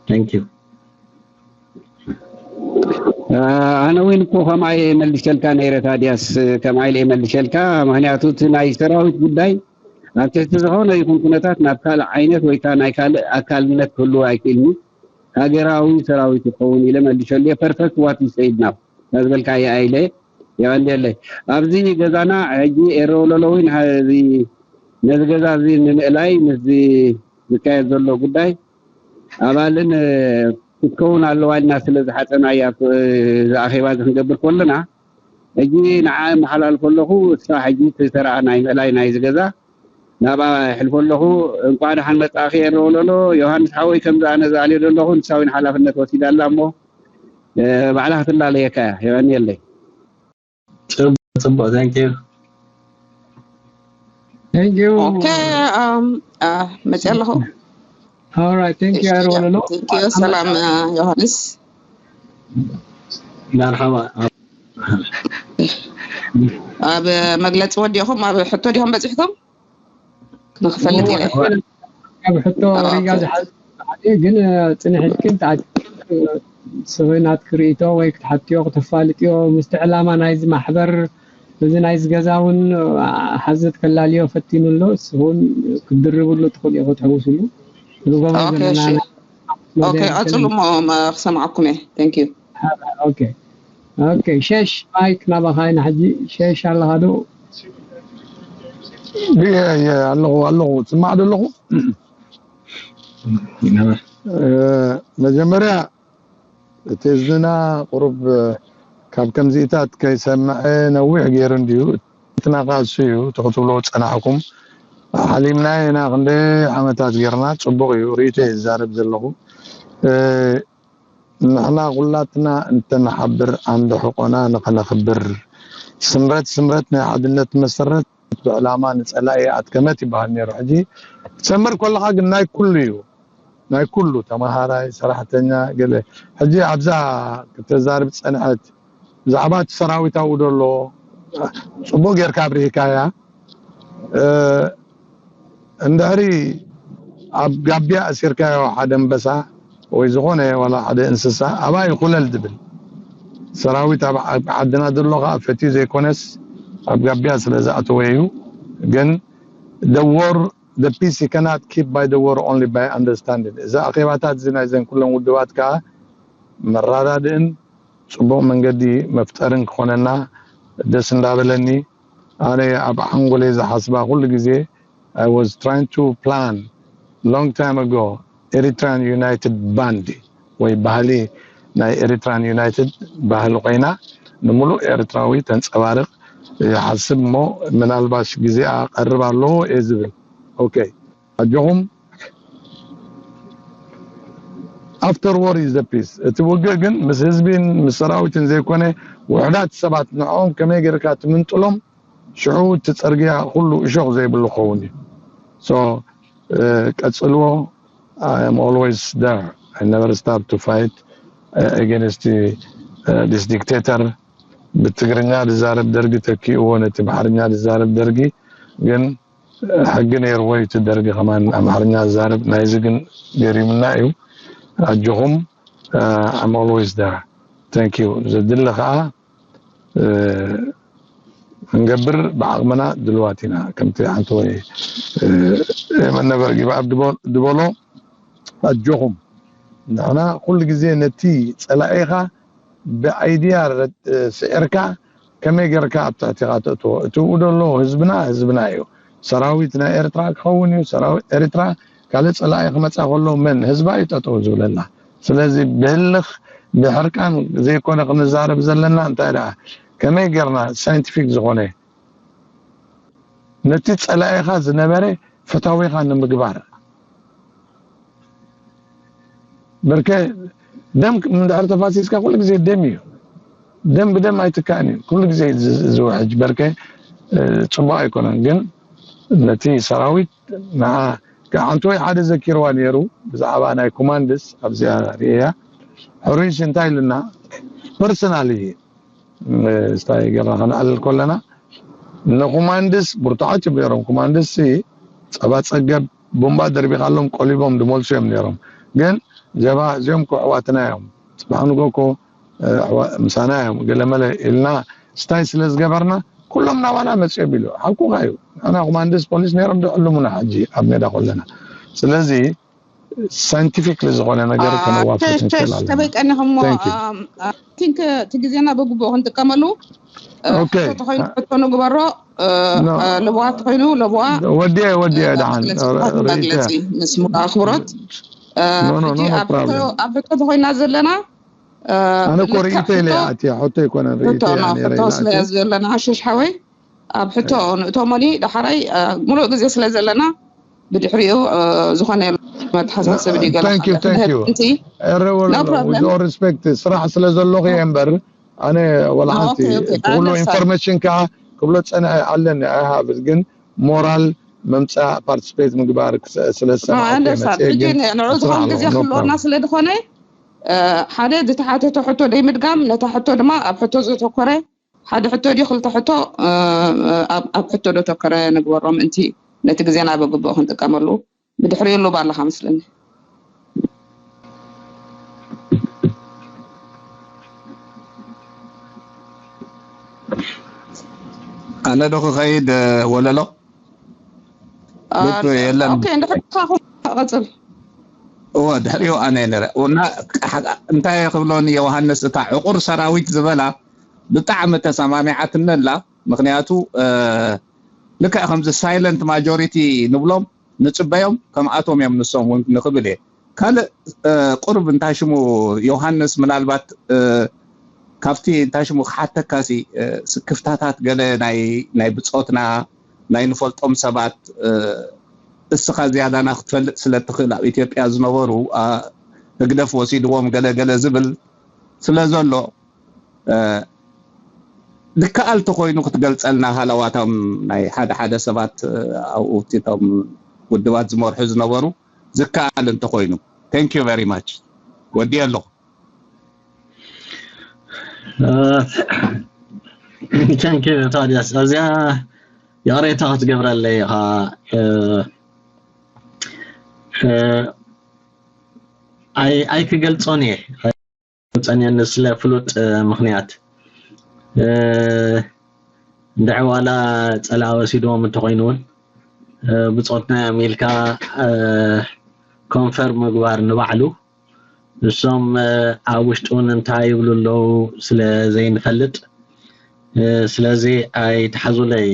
Thank you. ኣነ እውን እኮ ከምኣ እየ መልሸልካ ነይረ። ታዲያስ ከምኣ ኢለ እየ መልሸልካ። ምክንያቱ እቲ ናይ ሰራዊት ጉዳይ ኣብ ትሕቲ ዝኾነ ይኹን ኩነታት ናብ ካልእ ዓይነት ወይ ከዓ ናይ ካልእ ኣካልነት ክህልዎ ኣይክእልኒ። ሃገራዊ ሰራዊት ይኸውን ኢለ መልሸሉ እየ። Perfect what you said now። ዝበልካዮ ኢለ የቐንየለይ። ኣብዚ ገዛና ሕጂ ኤረ ወለሎ እውን ነዚ ገዛ እዚ ንምእላይ ምስዚ ዝካየድ ዘሎ ጉዳይ ኣባልን ክትከውን ኣለዋ ኢልና ስለ ዝሓፀና እያ። እዚ ኣኼባ እዚ ክንገብር ከለና ሕጂ ንዓ እመሓላልፎ ኣለኹ። እሳ ሕጂ እቲ ተረኣ ናይ ምእላይ ናይዚ ገዛ ናብኣ ይሕልፎ ኣለኹ። እንቋዕ ደሓን መጻእኺ ኤረ ወለሎ። ዮሃንስ ሓወይ ከምዚ ኣነ ዝኣልዮ ዘለኹ ንሳ እውን ሓላፍነት ወሲዳ ኣላ እሞ ባዕላ ክትላለየካ እያ። የቐንየለይ። ጽቡቅ ጽቡቅ thank you Thank you. Okay, um, uh, መፅእ ኣለኹ። All right, thank you, ኤረ ወለሎ። Thank you, ሰላም ዮሃንስ። መርሓባ ኣብ መግለፂ ወዲኹም ኣብ ሕቶ ዲኹም በፂሕኩም ክንክፈልጥ ኢለ ካብ ሕቶ ሪጋ ዝሓዘ ግን ፅንሕ ኢልክን ተኣኪብክን ሰበይ ናትኪ ርእይቶ ወይ ክትሓትዮ ክተፋልጥዮ ምስቲ ዕላማ ናይዚ ማሕበር እዚ ናይዚ ገዛ እውን ሓዘት ከላልዮ ፈቲኑ ኣሎ። ንስኹን ክትድርብሉ ትኽእሉ ኢኹ ትሕውስሉ። ንጎበዝ ዘለና ቀፅሉ እሞ ክሰምዓኩም እየ። Thank you. ኦኬ ኦኬ ሸሽ ማይክ ናባኻ ኢና ሕጂ። ሸሽ ኣለኻ ዶ? ኣለኹ ኣለኹ። ስማዕ ዶ ኣለኹ? መጀመርያ እቲ እዝንና ቁሩብ ካብ ከምዚኢታት ከይሰምዐ ነዊሕ ገይሩ እንድዩ። እትና ካ እሱ እዩ እቲ ክትብሎ ዝጸናሕኩም። ሓሊምና ኢና ክንደይ ዓመታት ጌርና። ጽቡቕ እዩ ርእይቶ እየ ዝዛረብ ዘለኹ። ንሕና ኩላትና እንተንሓብር ዓንዲ ሕቆና ንኸነኽብር። ስምረት ስምረት ናይ ሓድነት መሰረት ብዕላማ ንጸላኢ ኣትከመት ይበሃል ነይሩ። ሕጂ ክትሰምር ከለኻ ግን ናይ ኩሉ እዩ። ናይ ኩሉ ተመሃራይ፣ ሰራሕተኛ፣ ገለ። ሕጂ ኣብዛ ክተዛርብ ጸንሐት ብዛዕባ እቲ ሰራዊት ኣብኡ ደሎ ጽቡቕ ጌርካ ኣብሪህካያ። እንድሕሪ ኣብ ጋቢያ ኣሲርካዮ ሓደ ኣንበሳ ወይ ዝኾነ ዋላ ሓደ እንስሳ ኣብኣ እዩ ኩለል ዝብል። ሰራዊት ኣብ ዓድና ዘሎ ከዓ ፈትዩ ዘይኮነስ ኣብ ጋቢያ ስለ ዝኣተወ እዩ። ግን the war the peace you cannot keep by the war only by understanding። እዚ ኣኼባታት እዚ ናይዘን ኩለን ውድባት ከዓ መረዳድእን ፅቡቕ መንገዲ መፍጠርን ክኾነና ደስ እንዳበለኒ ኣነ ኣብ ሓንጎለይ ዝሓስባ ኩሉ ግዜ I was trying to plan long time ago Eritrean United Band ወይ ባህሊ ናይ Eritrean United ባህሊ ኮይና ንምሉእ ኤርትራዊ ተንጸባርቕ ይሓስብ እሞ ምናልባሽ ግዜኣ ቀርብ ኣለዎ እየ ዝብል። ኦኬ ኣጆኹም after war is the peace። እቲ ውግእ ግን ምስ ህዝቢን ምስ ሰራዊትን ዘይኮነ ውሕዳት ሰባት ንዕኦም ከመይ ጌርካ ትምንጥሎም ሽዑ እቲ ጽርግያ ኩሉ እሾኽ ዘይብሉ ክኸውን እዩ። So ቀጽልዎ I am always there. I never stop to fight against this dictator. ብትግርኛ ዝዛረብ ደርጊ ተኪእዎ ነቲ ብሓርኛ ዝዛረብ ደርጊ ግን ሕጊ ነይርዎ እዩ እቲ ደርጊ ከማን ኣምሓርኛ ዝዛረብ ናይዚ ግን ገሪምና እዩ ኣጆኹም I'm always there thank you ዘድሊ ከዓ ክንገብር ብዓቕምና ድልዋት ኢና ከምቲ ሓንቲ ወይ መነበር ጊብኣብ ዝበሎ ኣጆኹም ንሕና ኩሉ ግዜ ነቲ ፀላኢኻ ብኣይድያ ስዒርካ ከመይ ጌርካ ኣብ ትሕቲኻ ተእትዎ እቲኡ ደሎ ህዝብና ህዝብና እዩ ሰራዊት ናይ ኤርትራ ክኸውን እዩ ሰራዊት ኤርትራ ካልእ ፀላኢ ክመፃ ከሎ መን ህዝባ እዩ ጠጠው ዝብለላ ስለዚ ብህልኽ ብሕርቃን ዘይኮነ ክንዛረብ ዘለና እንታይ ደኣ ከመይ ጌርና scientific ዝኾነ ነቲ ጸላኢኻ ዝነበረ ፈታዊኻ ንምግባር በርከ ደም እንድሕር ተፋሲስካ ኩሉ ግዜ ደም እዩ ደም ብደም ኣይትካእን እዩ ኩሉ ግዜ ዝውሕጅ በርከ ጽቡቅ ኣይኮነን ግን ነቲ ሰራዊት ንዓ ከዓንተወይ ሓደ ዘኪርዋ ነይሩ ብዛዕባ ናይ ኮማንድስ ኣብዚኣ ርእያ ሕሩይስ እንታይ ኢልና personally ስታይ ገርና ከነዕልል ከለና ንኮማንድስ ብርቱዓት እዮም ነይሮም ኮማንድስ ጸባ ጸገብ ቡምባ ደርቢኻሎም ቆሊቦም ዝመልሱ እዮም ነይሮም ግን ጀብሃ እዚኦም እኮ ኣሕዋትና እዮም፣ ጽባሕ ንጎ እኮ ምሳና እዮም ገለመለ ኢልና ስታይ ስለ ዝገበርና ኩሎም ናባና መጽኦም ኢሉ ሓቁኻ እዩ። ኣና ኮማንደስ ፖሊስ ነይሮም ዝዕልሙና ሕጂ ኣብ ሜዳ ኮለና። ስለዚ ሳይንቲፊክ ዝኾነ ነገር ከነዋፍር ንክእል ኣለና። ከመይ ቀኒኹሞ? ቲንክ እቲ ግዜና ብግቡእ ክንጥቀመሉ ተኮይኑ ሕቶ ንግበሮ። ለብዋ ተኮይኑ ለብዋ ወዲያ ወዲያ ደሓን መግለፂ ምስ ሙሉ ኣኽብሮት ኣብ ሕቶ ተኮይና ዘለና ኣነ እኮ ርእይተይ ኢለ ኣትያ ሕቶ ኣይኮነን ርእይተይ ሕቶ ስለ ዘለና ሽሽ ሓወይ ኣብ ሕቶ ንእቶሞኒ ዳሕራይ ሙሉእ ግዜ ስለ ዘለና ብድሕሪኡ ዝኾነ መተሓሳሰቢ ድዩ ገለ ሪስፔክት ስራሕ ስለ ዘለኹ እየ እምበር ኣነ ወላ ሓንቲ ኩሉ ኢንፎርሜሽን ከዓ ክብሎ ፀንዐ ኣለኒ ኣይሃብል ግን ሞራል መምፃእ ፓርቲስፔት ምግባር ስለ ዝሰማዕኩ እየ መፅአ ግን ንዑ ዝኾን ግዜ ክህልወና ስለ ዝኾነ ሓደ ዝተሓተተ ሕቶ ደይምድጋም ነታ ሕቶ ድማ ኣብ ሕቶ ዘተኮረ ሓደ ሕቶ ድዩ ክልተ ሕቶ ኣብ ሕቶ ዶ ተኮረ ንግበሮ ምእንቲ ነቲ ግዜና ብግቡእ ክንጥቀመሉ ብድሕሪኡ ሉብ ኣለኻ መስለኒ ኣነ ዶ ክኸይድ ወለሎ የለን ቀፅል እወ ድሕሪኡ ኣነ ነረ እና እንታይ ክብሎኒ ዮሃንስ እታ ዕቁር ሰራዊት ዝበላ ብጣዕሚ ተሰማሚዓትኒ ኣላ ምክንያቱ ልክዕ ከምዚ ሳይለንት ማጆሪቲ ንብሎም ንፅበዮም ከምኣቶም እዮም ንሶም እውን ንክብል እየ ካልእ ቁርብ እንታይ ሽሙ ዮሃንስ ምናልባት ካብቲ እንታይ ሽሙ ክሓተካሲ ስክፍታታት ገለ ናይ ብፆትና ናይ ንፈልጦም ሰባት እስኻ ዝያዳና ክትፈልጥ ስለ ትኽእል ኣብ ኢትዮጵያ ዝነበሩ ህግደፍ ወሲድዎም ገለ ገለ ዝብል ስለ ዘሎ ዝከኣል ተኮይኑ ክትገልፀልና ሃለዋቶም ናይ ሓደ ሓደ ሰባት ኣብኡ እቶም ውድባት ዝመርሑ ዝነበሩ ዝከኣል እንተኮይኑ thank you very much ወዲየ ኣለኹ thank you ታዲያስ እዚኣ ይቕሬታ ክትገብረለይ ኢኻ ኣይክገልፆን እየ ጸንየኒ ስለ ፍሉጥ ምኽንያት እንድዒ ዋላ ጸላኢ ወሲድዎም እንተኾይኑ እውን ብጾትና እዮም ኢልካ ኮንፈርም ምግባር ንባዕሉ እሶም ኣብ ውሽጢ እውን እንታይ ይብሉ ኣለዉ ስለ ዘይንፈልጥ ስለዚ ኣይትሓዙለይ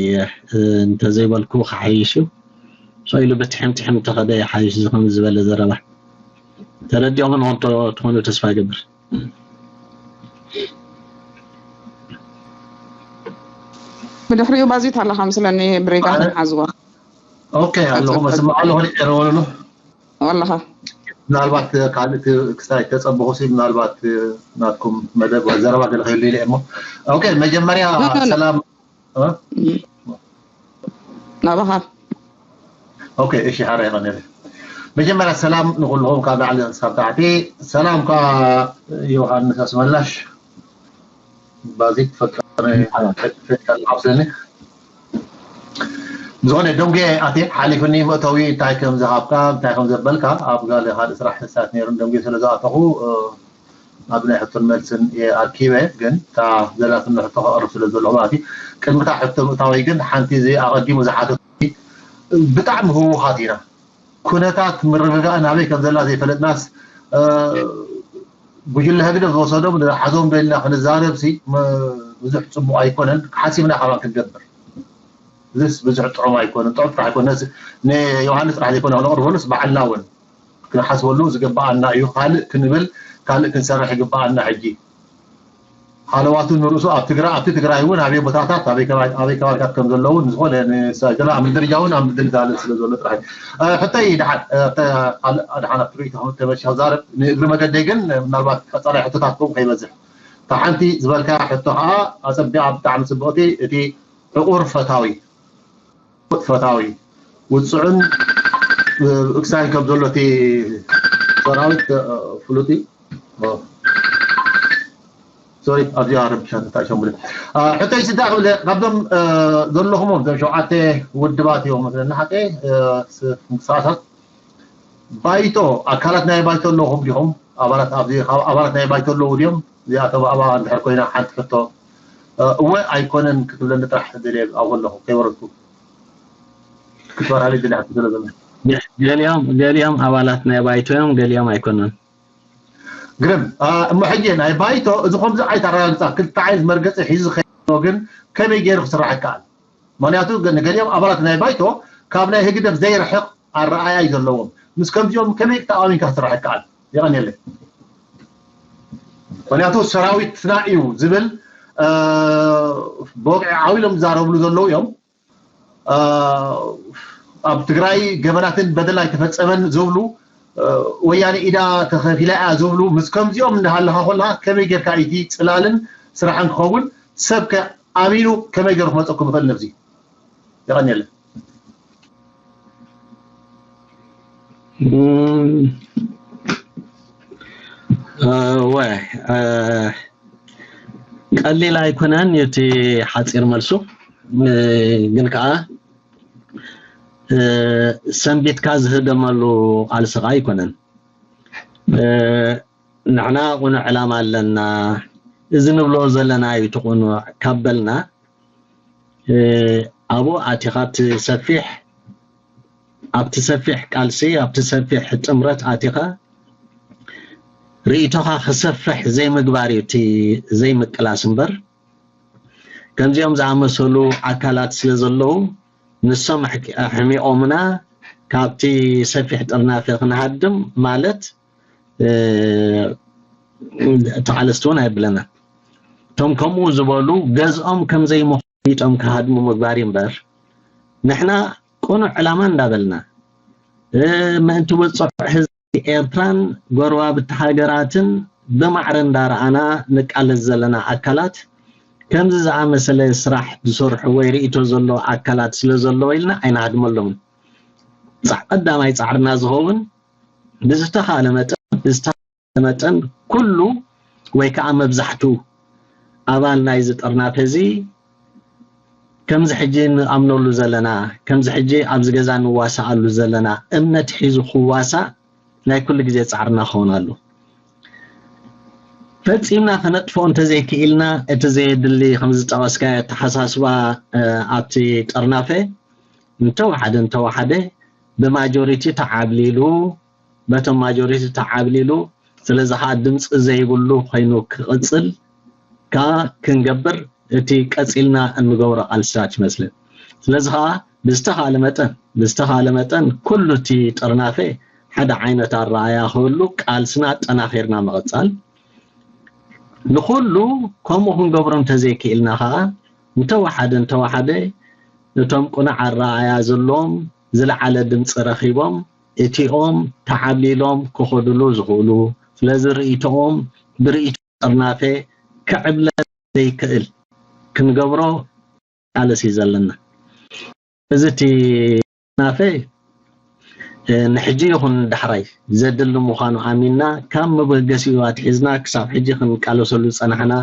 እንተዘይበልኩ ክሓይሽ እዩ ሶ ኢሉ ብትሕም ትሕም እንተኸደ ይሓይሽ እዚ ከም ዝበለ ዘረባ ተረዲኦም ንኾን ትኾኑ ተስፋ ይገብር ብድሕሪኡ ባዚት ኣለኻ ምስለኒ ብሬጋ ክንሓዝዋ ኦኬ ኣለኹ መስማዕ ኣለኹ ሪቀረበሉ ኣለኻ ምናልባት ካልእ ክስታይ ተፀበኹ ሲ ምናልባት ናትኩም መደብ ዘረባ ገለ ክህሉ ኢለ እሞ ኦኬ መጀመርያ ሰላም ናባኻ ኦኬ እሺ ሓራይ ቀኒለ መጀመርያ ሰላም ንኩልኹም ካብ ላዕሊ ክሳብ ታሕቲ ሰላም ከዓ ዮሃንስ ኣስመላሽ ባዚት ፈቀነ ፈቀነ ኣብሰኒ ዝኾነ ደንጉየ ኣትየ ሓሊፍኒ መእተዊ እንታይ ከም ዝሃብካ እንታይ ከም ዘበልካ ኣብ ጋለ ካልእ ስራሕ ተሳት ነይሩ ደንጉየ ስለ ዝኣተኹ ኣብ ናይ ሕቶን መልስን እየ ኣርኪበ ግን እታ ዘላትኒ ሕቶ ከቕርብ ስለ ዘለኹ ማለት እዩ ቅድሚ እታ ሕቶ ምእታወይ ግን ሓንቲ እዚ ኣቐዲሙ ዝሓተት ብጣዕሚ ህውኻት ኢና ኩነታት ምርግጋእ ናበይ ከም ዘላ ዘይፈለጥናስ ጉጅለ ህግደፍ ዝወሰዶም ንሓዞም ዶ ኢልና ክንዛረብ ሲ ብዙሕ ፅቡቅ ኣይኮነን ሓሲብና ካባን ክንገብር እዚስ ብዙሕ ጥዑም ኣይኮነን ጥዑም ጥራሕ ኣይኮነን ንዮሃንስ ጥራሕ ዘይኮነ ክነቅርበሉስ ባዕልና እውን ክንሓስበሉ ዝግበኣና እዩ ካልእ ክንብል ካልእ ክንሰርሕ ይግበኣና ሕጂ ሃለዋቱ ንርእሱ ኣብ ትግራይ ኣብቲ ትግራይ እውን ኣበይ ቦታታት ኣበይ ከባቢታት ከም ዘለዉ ንዝኾነ ንሳይትና ኣብ ምድርጃ እውን ኣብ ምድልዳል ስለ ዘሎ ጥራሕ ሕተይ ድሓን ድሓን ኣብ ትግርይ ተመሻ ዛረብ ንእግሪ መገደይ ግን ምናልባት ቀፃላይ ሕቶታት ከም ከይበዝሕ እታ ሓንቲ ዝበልካያ ሕቶ ከዓ ኣፀቢቃ ብጣዕሚ ፅብቅቲ እቲ ዕቁር ፈታዊ ፈታዊ ውፅዑን እክሳይን ከም ዘሎ እቲ ሰራዊት ፍሉጥ እዩ ሶሪ ኣብዚኣ ረብሻ ተታሸሙለ ሕቶይ ስዳ ክብለ ካብዞም ዘለኹሞም እዞም ሸውዓተ ውድባት እዮም መስለኒ ሓቀ ምንቅስቃሳት ባይቶ ኣካላት ናይ ባይቶ ኣለኹም ዲኹም? ኣባላት ኣብዚ ካብ ኣባላት ናይ ባይቶ ኣለዉ ድዮም? እዚኣቶም ኣባላት እንድሕር ኮይና ሓንቲ ሕቶ፣ እ፣ እወ ኣይኮነን ክትብለኒ ጥራሕ ደልየ ኣብኡ ኣለኹ፣ ከይወረድኩ ክትበርሃለይ ዝደሊ ሕቶ ስለ ዘሎ። ገሊኦም ገሊኦም ኣባላት ናይ ባይቶ እዮም፣ ገሊኦም ኣይኮኑን። ግርም። እ፣ እሞ ሕጂ ናይ ባይቶ እዚ ከምዚ ዓይነት ኣረጋግጻ ክልተ ዓይነት መርገጺ ሒዙ ዝኸይድ ዘሎ ግን ከመይ ገይሩ ክስራሕ ይከኣል? ምኽንያቱ ገ-፣ ንገሊኦም ኣባላት ናይ ባይቶ ካብ ናይ ህግደፍ ዘይርሕቕ ኣረኣእያ እዩ ዘለዎም። ምስ ከምዚኦም ከመይ ተኣማሚንካ ክስራሕ ይከኣል? የቐንየለይ። ምኽንያቱ ሰራዊትና እዩ ዝብል፣ እ፣ ብወግዒ ዓው ኢሎም ዝዛረብሉ ዘለዉ እዮም። እ፣ ኣብ ትግራይ ገበናትን በደል ኣይተፈጸመን ዝብሉ፣ እ፣ ወያነ ኢዳ ተኸፊላ እያ ዝብሉ፣ ምስ ከምዚኦም እንዳሃለኻ ኮለኻ ከመይ ጌርካ እቲ ጽላልን ስራሕን ክኸውን ሰብ ከ ኣሚኑ ከመይ ገይሩ ክመጸኩም ይኽእል ነብዚ? የቐንየለይ። እም፣ እ፣ ወ-፣ እ፣ ቀሊል ኣይኮነን እቲ ሓጺር መልሱ። እ፣ ግን ከኣ፣ እ፣ ሰንቢትካ ዝህደመሉ ቃልሲ ከኣ ኣይኮነን። እ፣ ንሕና ቁኑዕ ዕላማ ኣለና፣ እዚ ንብሎ ዘለና እዩ እቲ ቁኑዕ ካብ በልና፣ እ፣ ኣብኡ ኣቲኻ እቲ ሰፊሕ፣ ኣብቲ ሰፊሕ ቃልሲ፣ ኣብቲ ሰፊሕ ጥምረት ኣቲኻ ርእይቶኻ ክሰፍሕ ዘይምግባር እዩ እቲ ዘይምቅላስ እምበር፣ ከምዚኦም ዝኣመሰሉ ኣካላት ስለ ዘለዉ ንሶም ኣሕ-፣ ኣሕሚቖምና ካብቲ ሰፊሕ ጥርናፈ ክንሃድም ማለት፣ እ፣ ተቓለስቲ እውን ኣይብለናን። እቶም ከምኡ ዝበሉ ገዝኦም ከም ዘይምኾኑ ፈሊጦም ክሃድሙ ምግባር እዩ እምበር፣ ንሕና ቅኑዕ ዕላማ እንዳበልና፣ እ፣ ምእንቲ ውጹዕ ህዝቢ ኤርትራን ጎረባብቲ ሃገራትን ብማዕረ እንዳረኣና ንቃለስ ዘለና ኣካላት፣ ከምዚ ዝኣመሰለ ስራሕ ዝሰርሑ ወይ ርእይቶ ዘለዎ ኣካላት ስለ ዘለዎ ኢልና ኣይንሃድመሎምን። ጻዕ-፣ ቀዳማይ ጻዕርና ዝኸውን ብዝተኻለ መጠን፣ ብዝተኻለ መጠን ኩሉ ወይ ከዓ መብዛሕቱ ኣባል ናይዚ ጥርናፈ እዚ ከምዚ ሕጂ ንኣምነሉ ዘለና፣ ከምዚ ሕጂ ኣብዚ ገዛ ንዋሳኣሉ ዘለና እምነት ሒዙ ክዋሳእ ናይ ኩሉ ግዜ ጻዕርና ክኸውን ኣሎ። ፈጺምና ከነጥፍኦ እንተዘይክኢልና፣ እቲ ዘየድሊ፣ ከም ዝጠቐስካዮ፣ ኣተሓሳስባ፣ እ፣ ኣብቲ ጥርናፈ እንተወሓደ፣ እንተወሓደ ብማጆሪቲ ተዓብሊሉ፣ በቶም ማጆሪቲ ተዓብሊሉ፣ ስለዚ ኸኣ ድምፂ ዘይብሉ ኮይኑ ክቕጽል ከኣ ክንገብር፣ እቲ ቀጺልና እንገብሮ ቃልስታት ይመስልን። ስለዚ ኸኣ ብዝተኻለ መጠን፣ ብዝተኻለ መጠን ኩሉ እቲ ጥርናፈ ሓደ ዓይነት ኣረኣእያ ክህሉ ቃልስና ኣጠናኺርና ምቕጻል። ንኹሉ ከምኡ ክንገብሮ እንተዘይክኢልና ኸኣ፣ እንተወሓደ፣ እንተወሓደ እቶም ቅኑዕ ኣረኣእያ ዘለዎም ዝለዓለ ድምፂ ረኺቦም፣ እቲኦም ተዓብሊሎም ክኸዱሉ ዝኽእሉ፣ ስለዚ ርእይቶኦም ብርእይቶ ጥርናፈ ክዕብለል ዘይክእል ክንገብሮ ቃልሲ ዘለና። እዚ እቲ ናፈ፣ እ፣ ንሕጂ ይኹን ዳሕራይ ዘድሊ ምዃኑ ኣሚንና፣ ካብ መበገሲኡ ኣትሒዝና ክሳብ ሕጂ ክንቃለሰሉ ዝጸናሕና፣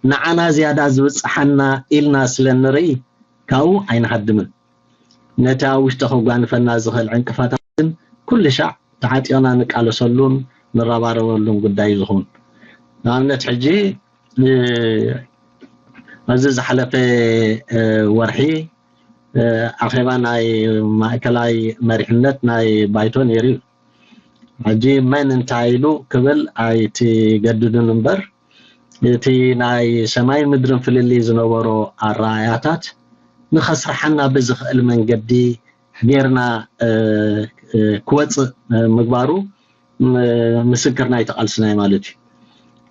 ንዓና ዝያዳ ዝብጽሓና ኢልና ስለ ንርኢ፣ ካብኡ ኣይንሃድምን። ነቲ ኣብ ውሽጢ ከጓንፈና ዝኽእል ዕንቅፋታት ግን ኩሉ ሻዕ ተዓጢቕና ንቃለሰሉን ንረባረበሉን ጉዳይ እዩ ዝኸውን። ንኣብነት ሕጂ፣ እ፣ ኣብዚ ዝሓለፈ፣ እ፣ ወርሒ፣ እ፣ ኣኼባ ናይ ማእከላይ መሪሕነት ናይ ባይቶ ነይሩ እዩ። ሕጂ መን እንታይ ኢሉ ክብል ኣይትገድዱን እምበር፣ እቲ ናይ ሰማይን ምድርን ፍልልይ ዝነበሮ ኣረኣእያታት ንኸስርሓና ብዝኽእል መንገዲ ጌርና፣ እ፣ እ፣ ክወጽእ፣ እ፣ ምግባሩ፣ ም-፣ ምስክር ናይቲ ቃልስና እዩ ማለት እዩ።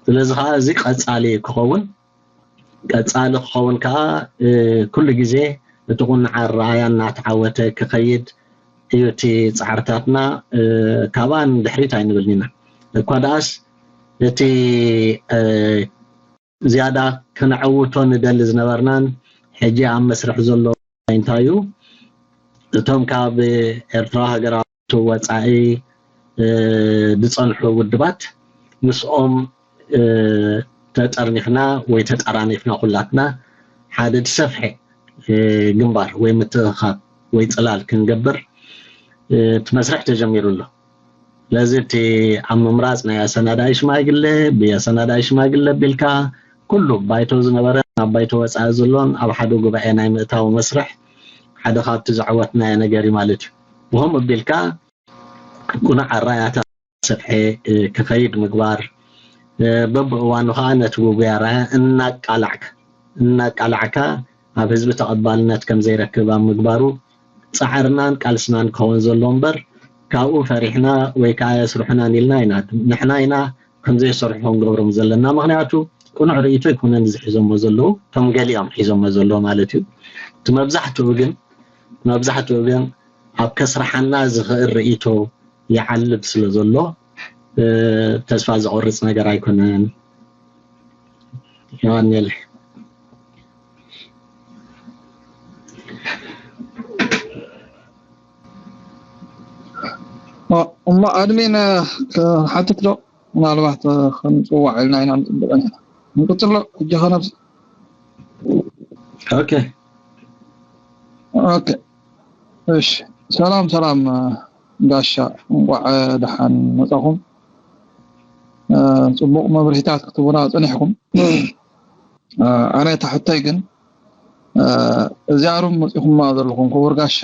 ስለዚ ኸኣ እዚ ቀጻሊ ክኸውን፣ ቀጻሊ ክኸውን ከኣ፣ እ፣ ኩሉ ግዜ እቲ ቁኑዕ ኣረኣእያ እናተዓወተ ክኸይድ እዩ እቲ ጻዕርታትና። እ፣ ካብኣ ንድሕሪት ኣይንብልን ኢና። እኳ ደኣስ እቲ፣ እ፣ ዝያዳ ከነዕውቶ ንደሊ ዝነበርናን ሕጂ ኣብ መስርሕ ዘሎ እንታይ እዩ? እቶም ካብ ኤርትራ ሃገራዊ ወጻኢ፣ እ፣ ዝጸንሑ ውድባት ምስኦም፣ እ፣ ተጠርኒፍና ወይ ተጠራኒፍና ኩላትና ሓደ ዝሰፍሐ፣ እ፣ ግንባር ወይ ምትእኽኻብ ወይ ጽላል ክንገብር፣ እ፣ እቲ መስርሕ ተጀሚሩ ኣሎ። ስለዚ እቲ ኣብ ምምራፅ ናይ ኣሰናዳኢ ሽማግለ፣ ብኣሰናዳኢ ሽማግለ ኣቢልካ ኩሉ ባይቶ ዝነበረ፣ ኣብ ባይቶ ወፃኢ ዘሎን ኣብ ሓደ ጉባኤ ናይ ምእታው መስርሕ ሓደ ካብቲ ዘዕወትናዮ ነገር እዩ ማለት እዩ። ብኸምኡ ኣቢልካ ቅኑዕ ኣረኣእያታት ሰፍሐ ክኸይድ ምግባር፣ በብእዋኑ ከዓ ነቲ ውጉይ ኣረኣእያ እናቃላዕካ እናቃላዕካ ኣብ ህዝቢ ተቐባልነት ከም ዘይረክብ ኣብ ምግባሩ ፃዕርናን ቃልስናን ክኸውን ዘሎ እምበር፣ ካብኡ ፈሪሕና ወይ ከዓ የስርሑናን ኢልና ኢና። ንሕና ኢና ከም ዘይሰርሑ ክንገብሮም ዘለና። ምኽንያቱ ቅኑዕ ርእይቶ ኣይኮነን እዚ ሒዞሞ ዘለዉ፣ ከም ገሊኦም ሒዞሞ ዘለዉ ማለት እዩ። እቲ መብዛሕትኡ ግን መብዛሕትኡ ግን ኣብ ከስርሓና ዝኽእል ርእይቶ ይዓልብ ስለ ዘሎ ተስፋ ዘቆርፅ ነገር ኣይኮነን። የቐንየለይ። እሞ ኣድሚን ክሓትት ዶ? ምናልባት ክንፅዋዕ ኢልና ኢና ንፅብቀን ኢና። ንቅፅሎ። እጃኻ ነብሲ። ኦኬ። ኦኬ። እሺ። ሰላም ሰላም ጋሻ፣ እንቋዕ ደሓን መጻኹም። ጽቡቕ መብርሂታት ክትቡና ጸኒሕኩም። ኣነ እታ ሕቶይ ግን እዚኣ ሩም መጺኹማ ዘለኹም ክቡር ጋሻ፣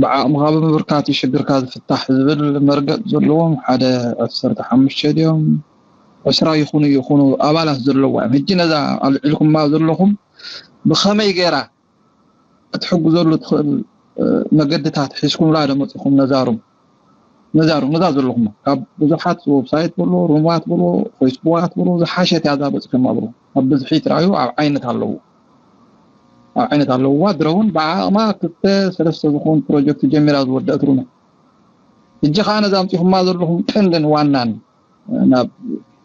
ብዓቕምኻ ብምብርካት እዩ ሽግርካ ዝፍታሕ ዝብል መርገጽ ዘለዎም ሓደ ዕስርተ ሓሙሽተ ድዮም ዕስራ ይኹኑ ይኹኑ ኣባላት ዘለዋ እዮም። ሕጂ ነዛ ኣልዒልኩማ ዘለኹም ብኸመይ ገይራ ክትሕግዘሉ ትኽእል መገድታት ሒዝኩምላ ዶ መጺኹም ነዛ ሩም? ነዛ ሩም ነዛ ዘለኹማ ካብ ብዙሓት ዌብሳይት በሎ፣ ሩማት በሎ፣ ፌስቡካት በሎ፣ ዝሓሸት እያ እዛ በጺኹማ በሎ። ኣብ ብዝሒ ትርኣዩ ኣብ ዓይነት ኣለዉ ኣብ ዓይነት ኣለውዋ። ድሮ እውን ብዓቕማ ክልተ ሰለስተ ዝኾኑ ፕሮጀክት ጀሚራ ዝወደአት ሩም እያ። ሕጂ ከዓ ነዛ ኣምጺኹማ ዘለኹም ቀንድን ዋናን ናብ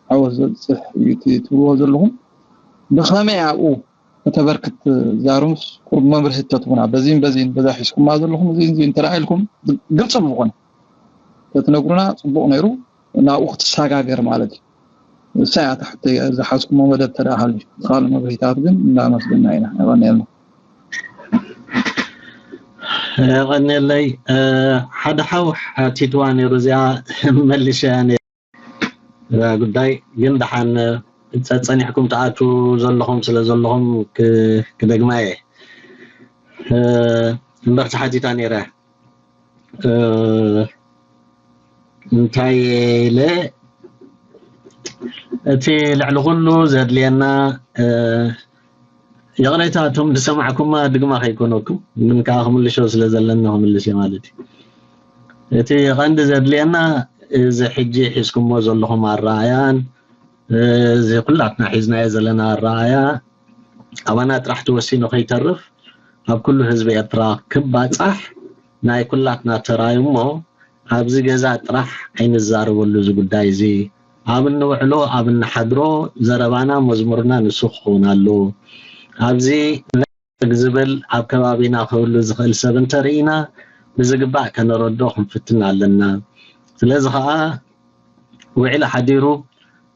ዓወት ዘብፅሕ እዩ እቲ ትብልዎ ዘለኹም። ብኸመይ ኣብኡ ከተበርክት እዛ ሩምስ ቁሩብ መብርሂ ተትቡና፣ በዚን በዚን በዛ ሒዝኩማ ዘለኹም እዚን እዚን እንተ ኢልኩም ግልፂ ብዝኾነ ተትነግሩና ፅቡቕ ነይሩ። ናብኡ ክትሰጋገር ማለት እዩ። ንሳ እያ ትሕቲ ዝሓዝኩሞ መደብ ተደኣ ሃልዩ። ካልእ መብርሂታት ግን እንዳመስገና ኢና። የቐንየልና። የቐንየለይ። ሓደ ሓው ሓቲትዋ ነይሩ፣ እዚኣ መሊሸያ ነይረ እዛ ጉዳይ። ግን ደሓን ጸ- ጸኒሕኩም ትኣትዉ ዘለኹም ስለ ዘለኹም ክ- ክደግማ እየ። እ፣ እምበር ተሓቲታ ነይረ። እ፣ እንታይ ኢለ እቲ ልዕሊ ኩሉ ዘድልየና እ፣ ይቕሬታ እቶም ዝሰማዕኩማ ድግማ ከይኮነኩም፣ ግን ከዓ ክምልሾ ስለ ዘለኒ ክምልሽ እየ ማለት እዩ። እቲ ቀንዲ ዘድልየና እዚ ሕጂ ሒዝኩሞ ዘለኹም ኣረኣያን እዚ ኩላትና ሒዝናዮ ዘለና ኣረኣያ ኣባና ጥራሕ ተወሲኑ ከይተርፍ ኣብ ኩሉ ህዝቢ ኤርትራ ክባፃሕ ናይ ኩላትና ተራ እዩ እሞ ኣብዚ ገዛ ጥራሕ ኣይንዛረበሉ እዚ ጉዳይ እዚ። ኣብ እንውዕሎ ኣብ እንሓድሮ ዘረባና መዝሙርና ንሱ ክኸውን ኣለዎ። ኣብዚ ዝብል ኣብ ከባቢና ክህሉ ዝኽእል ሰብ እንተርኢና ብዝግባእ ከነረድኦ ክንፍትን ኣለና። ስለዚ ኸዓ ውዒሉ ሓዲሩ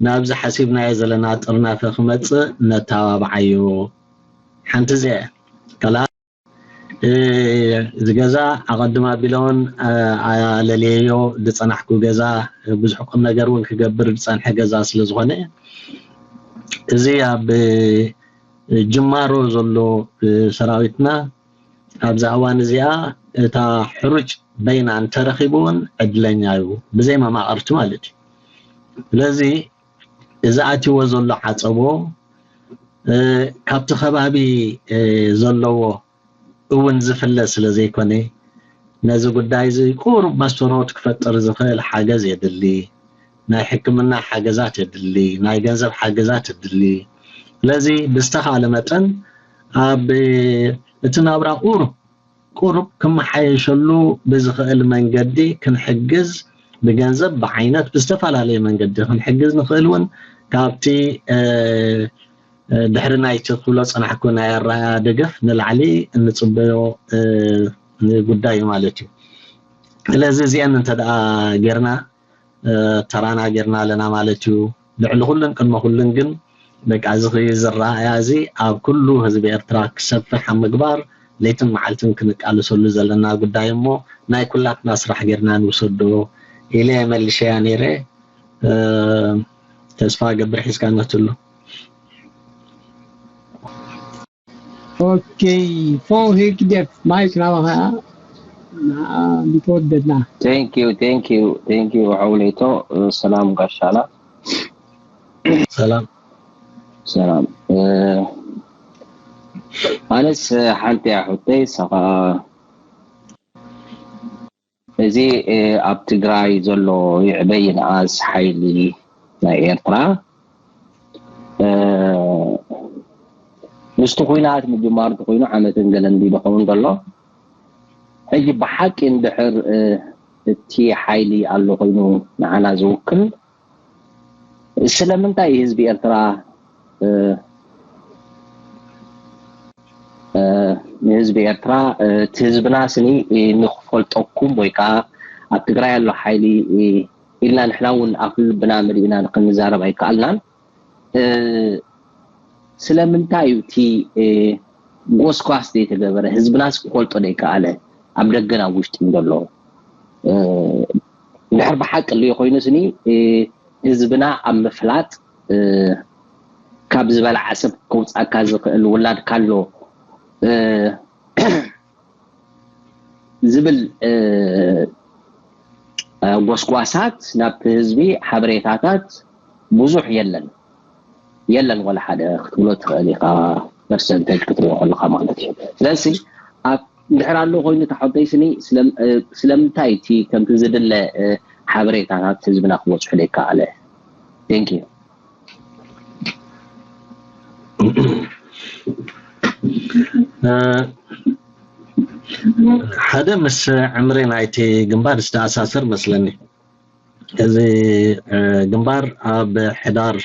ናብዚ ሓሲብናዮ ዘለና ጥርናፈ ክመፅእ ነተባብዓዮ። ሓንቲ እዚኣ እያ። ካልኣ እዚ ገዛ ኣቐድም ኣቢለ እውን ኣለልየዮ ዝፀናሕኩ ገዛ ብዙሕ ቁም ነገር እውን ክገብር ዝፀንሐ ገዛ ስለ ዝኾነ እዚ ኣብ ጅማሮ ዘሎ ሰራዊትና ኣብዛ እዋን እዚኣ እታ ሕሩጭ በይና እንተረኺቡ እውን ዕድለኛ እዩ፣ ብዘይ መማቕርቲ ማለት እዩ። ስለዚ እዚ ኣትይዎ ዘሎ ዓፀቦ ካብቲ ከባቢ ዘለዎ እውን ዝፍለ ስለ ዘይኮነ ነዚ ጉዳይ እዚ ቁሩብ መስተርሆት ክፈጥር ዝኽእል ሓገዝ የድሊ። ናይ ሕክምና ሓገዛት የድሊ፣ ናይ ገንዘብ ሓገዛት የድሊ። ስለዚ ብዝተኻለ መጠን ኣብ እቲ ናብራ ቁሩብ ቁሩብ ክመሓየሸሉ ብዝኽእል መንገዲ ክንሕግዝ ብገንዘብ ብዓይነት ብዝተፈላለየ መንገዲ ክንሕግዝ ንኽእል እውን ካብቲ ድሕሪ ናይቲ ክብሎ ዝፀናሕኩ ናይ ኣረኣያ ደገፍ ንላዕሊ እንፅበዮ ጉዳይ እዩ ማለት እዩ። ስለዚ እዚአን እንተ ደኣ ጌርና ተራና ጌርና ኣለና ማለት እዩ። ልዕሊ ኩሉን ቅድሚ ኩሉን ግን በቃ እዚ ዝረኣያ እዚ ኣብ ኩሉ ህዝቢ ኤርትራ ክሰፍሕ ኣብ ምግባር ለይትን መዓልትን ክንቃለሰሉ ዘለና ጉዳይ እሞ ናይ ኩላትና ስራሕ ጌርና ንውሰዶ ኢለ መልሸያ ነይረ። ተስፋ ገብር ሒዝካ ነትሉ። ኦኬ፣ ፎ ሂግደፍ ማይክ ናባኻ ቢትወደድና። Thank you, thank you, thank you ሓውሌቶ። ሰላም ጋሻና። ሰላም። ሰላም። ኣነስ ሓንቲ እያ ሕቶይ፣ ሰኻ እዚ ኣብ ትግራይ ዘሎ ይዕበ ይንኣስ ሓይሊ ናይ ኤርትራ ምስቲ ኩናት ምጅማር ተኮይኑ ዓመትን ገለን ድዩ ዝኸውን ዘሎ? ሕጂ ብሓቂ እንድሕር እቲ ሓይሊ ኣሎ ኮይኑ ንዓና ዝውክል ስለምንታይ ህዝቢ ኤርትራ ንህዝቢ ኤርትራ እቲ ህዝብና ስኒ ንክፈልጠኩም ወይ ከዓ ኣብ ትግራይ ኣሎ ሓይሊ ኢልና ንሕና እውን ኣፍ ልብና መሊእና ክንዛረብ ኣይከኣልናን። ስለምንታይ እዩ እቲ ጎስጓስ ዘይተገበረ? ህዝብናስ ክፈልጦ ዘይከኣለ ኣብ ደገን ኣብ ውሽጥን ዘሎ እንድሕር ብሓቂ ልዮ ኮይኑ ስኒ ህዝብና ኣብ ምፍላጥ ካብ ዝበላዓ ሰብ ከውፃእካ ዝኽእል ውላድ ካሎ ዝብል ጎስጓሳት ናብቲ ህዝቢ ሓበሬታታት ብዙሕ የለን የለን ወላ ሓደ ክትብሎ ትኽእል ኢኻ። ፐርሰንተጅ ክትሪኦ ከለካ ማለት እዩ። ስለዚ ኣብ እንድሕር ኣሎ ኮይኑ ተሓተይ ስኒ ስለምንታይ እቲ ከምቲ ዝድለ ሓበሬታታት ህዝብና ክበፅሑ ዘይከኣለ? Thank you። ሓደ ምስ ዕምሪ ናይቲ ግንባር ዝተኣሳሰር መስለኒ። እዚ ግንባር ኣብ ሕዳር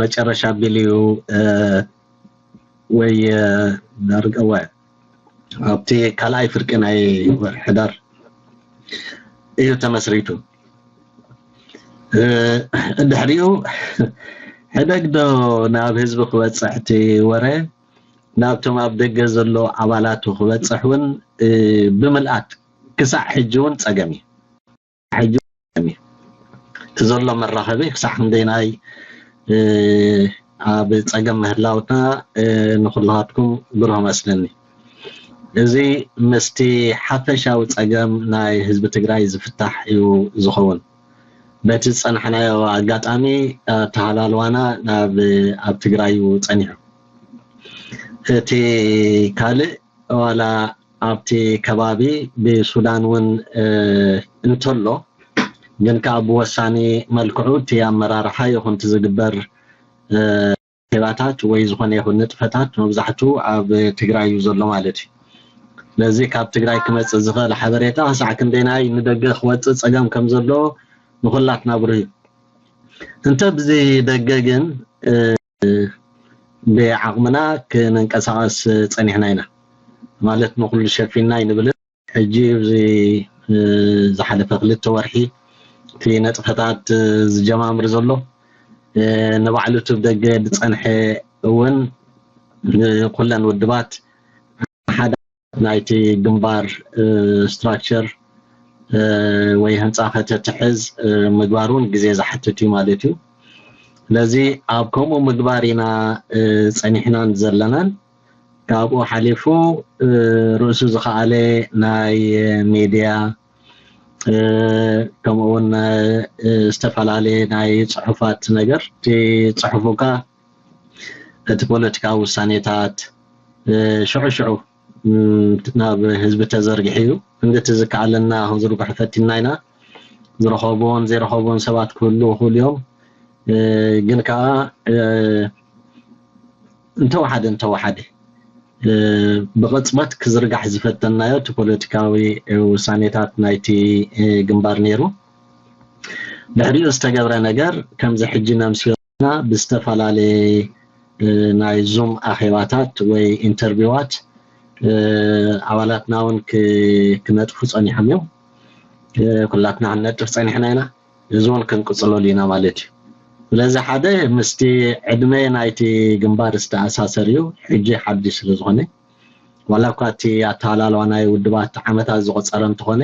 መጨረሻ ቢሉ እዩ ወይ ዳርጋ ወይ ኣብቲ ካልኣይ ፍርቂ ናይ ወርሒ ሕዳር እዩ ተመስሪቱ። ድሕሪኡ ሕደግ ዶ ናብ ህዝቢ ክበፅሕ እቲ ወረ ናብቶም ኣብ ደገ ዘሎ ኣባላቱ ክበፅሕ እውን ብምልኣት ክሳዕ ሕጂ እውን ፀገም እዩ። ሕጂ እውን ፀገም እዩ። እቲ ዘሎ መራኸቢ ክሳዕ ክንደይናይ ኣብ ፀገም ምህላውና ንኩላትኩም ብሩህ መስለኒ። እዚ ምስቲ ሓፈሻዊ ፀገም ናይ ህዝቢ ትግራይ ዝፍታሕ እዩ ዝኸውን። በቲ ዝፀናሕናዮ ኣጋጣሚ ኣተሃላልዋና ናብ ኣብ ትግራይ እዩ ፀኒሑ። እቲ ካልእ ዋላ ኣብቲ ከባቢ ብሱዳን እውን እንተሎ ግን ከዓ ብወሳኒ መልክዑ እቲ ኣመራርሓ ይኹን እቲ ዝግበር ኬባታት ወይ ዝኾነ ይኹን ንጥፈታት መብዛሕቱ ኣብ ትግራይ እዩ ዘሎ ማለት እዩ። ስለዚ ካብ ትግራይ ክመፅእ ዝኽእል ሓበሬታ ክሳዕ ክንደይናይ ንደገ ክወፅእ ፀገም ከም ዘሎ ንኩላትና ብሩህ እዩ። እንተ ብዚ ደገ ግን ብዓቕምና ክንንቀሳቐስ ፀኒሕና ኢና ማለት ንኩሉ ሸፊንና ኣይንብልን። ሕጂ እዚ ዝሓለፈ ክልተ ወርሒ እቲ ነጥፈታት ዝጀማምር ዘሎ ንባዕሉ እቲ ደገ ዝፀንሐ እውን ንኩለን ውድባት ሓደ ናይቲ ግንባር ስትራክቸር ወይ ህንፃ ከተትሕዝ ምግባር እውን ግዜ ዝሓትት እዩ ማለት እዩ። ስለዚ ኣብ ከምኡ ምግባር ኢና ፀኒሕናን ዘለናን። ካብኡ ሓሊፉ ርእሱ ዝኸኣለ ናይ ሚድያ ከምኡ እውን ዝተፈላለየ ናይ ፅሑፋት ነገር እቲ ፅሑፉካ እቲ ፖለቲካዊ ውሳኔታት ሽዑ ሽዑ ናብ ህዝቢ ተዘርጊሑ እዩ። ክንድቲ ዝከኣለና ክንዝርግሑ ፈቲንና ኢና። ዝረኸብዎን ዘይረኸብዎን ሰባት ክህልዉ ይኽእሉ እዮም። ግን ከዓ እንተወሓደ እንተወሓደ ብቕፅበት ክዝርጋሕ ዝፈተንናዮ እቲ ፖለቲካዊ ውሳኔታት ናይቲ ግንባር ነይሩ። ድሕሪኡ ዝተገብረ ነገር ከምዚ ሕጂ ነምስዮና ብዝተፈላለየ ናይ ዙም ኣኼባታት ወይ ኢንተርቪዋት ኣባላትና እውን ክነጥፉ ፀኒሖም እዮም። ኩላትና ክንነጥፍ ፀኒሕና ኢና። እዚ እውን ክንቅፅለሉ ኢና ማለት እዩ። ስለዚ ሓደ ምስቲ ዕድመ ናይቲ ግንባር ዝተኣሳሰር እዩ። ሕጂ ሓድሽ ስለ ዝኾነ፣ ዋላ እኳ እቲ ኣተሃላልዋ ናይ ውድባት ዓመታት ዝቖጸረ እንተኾነ፣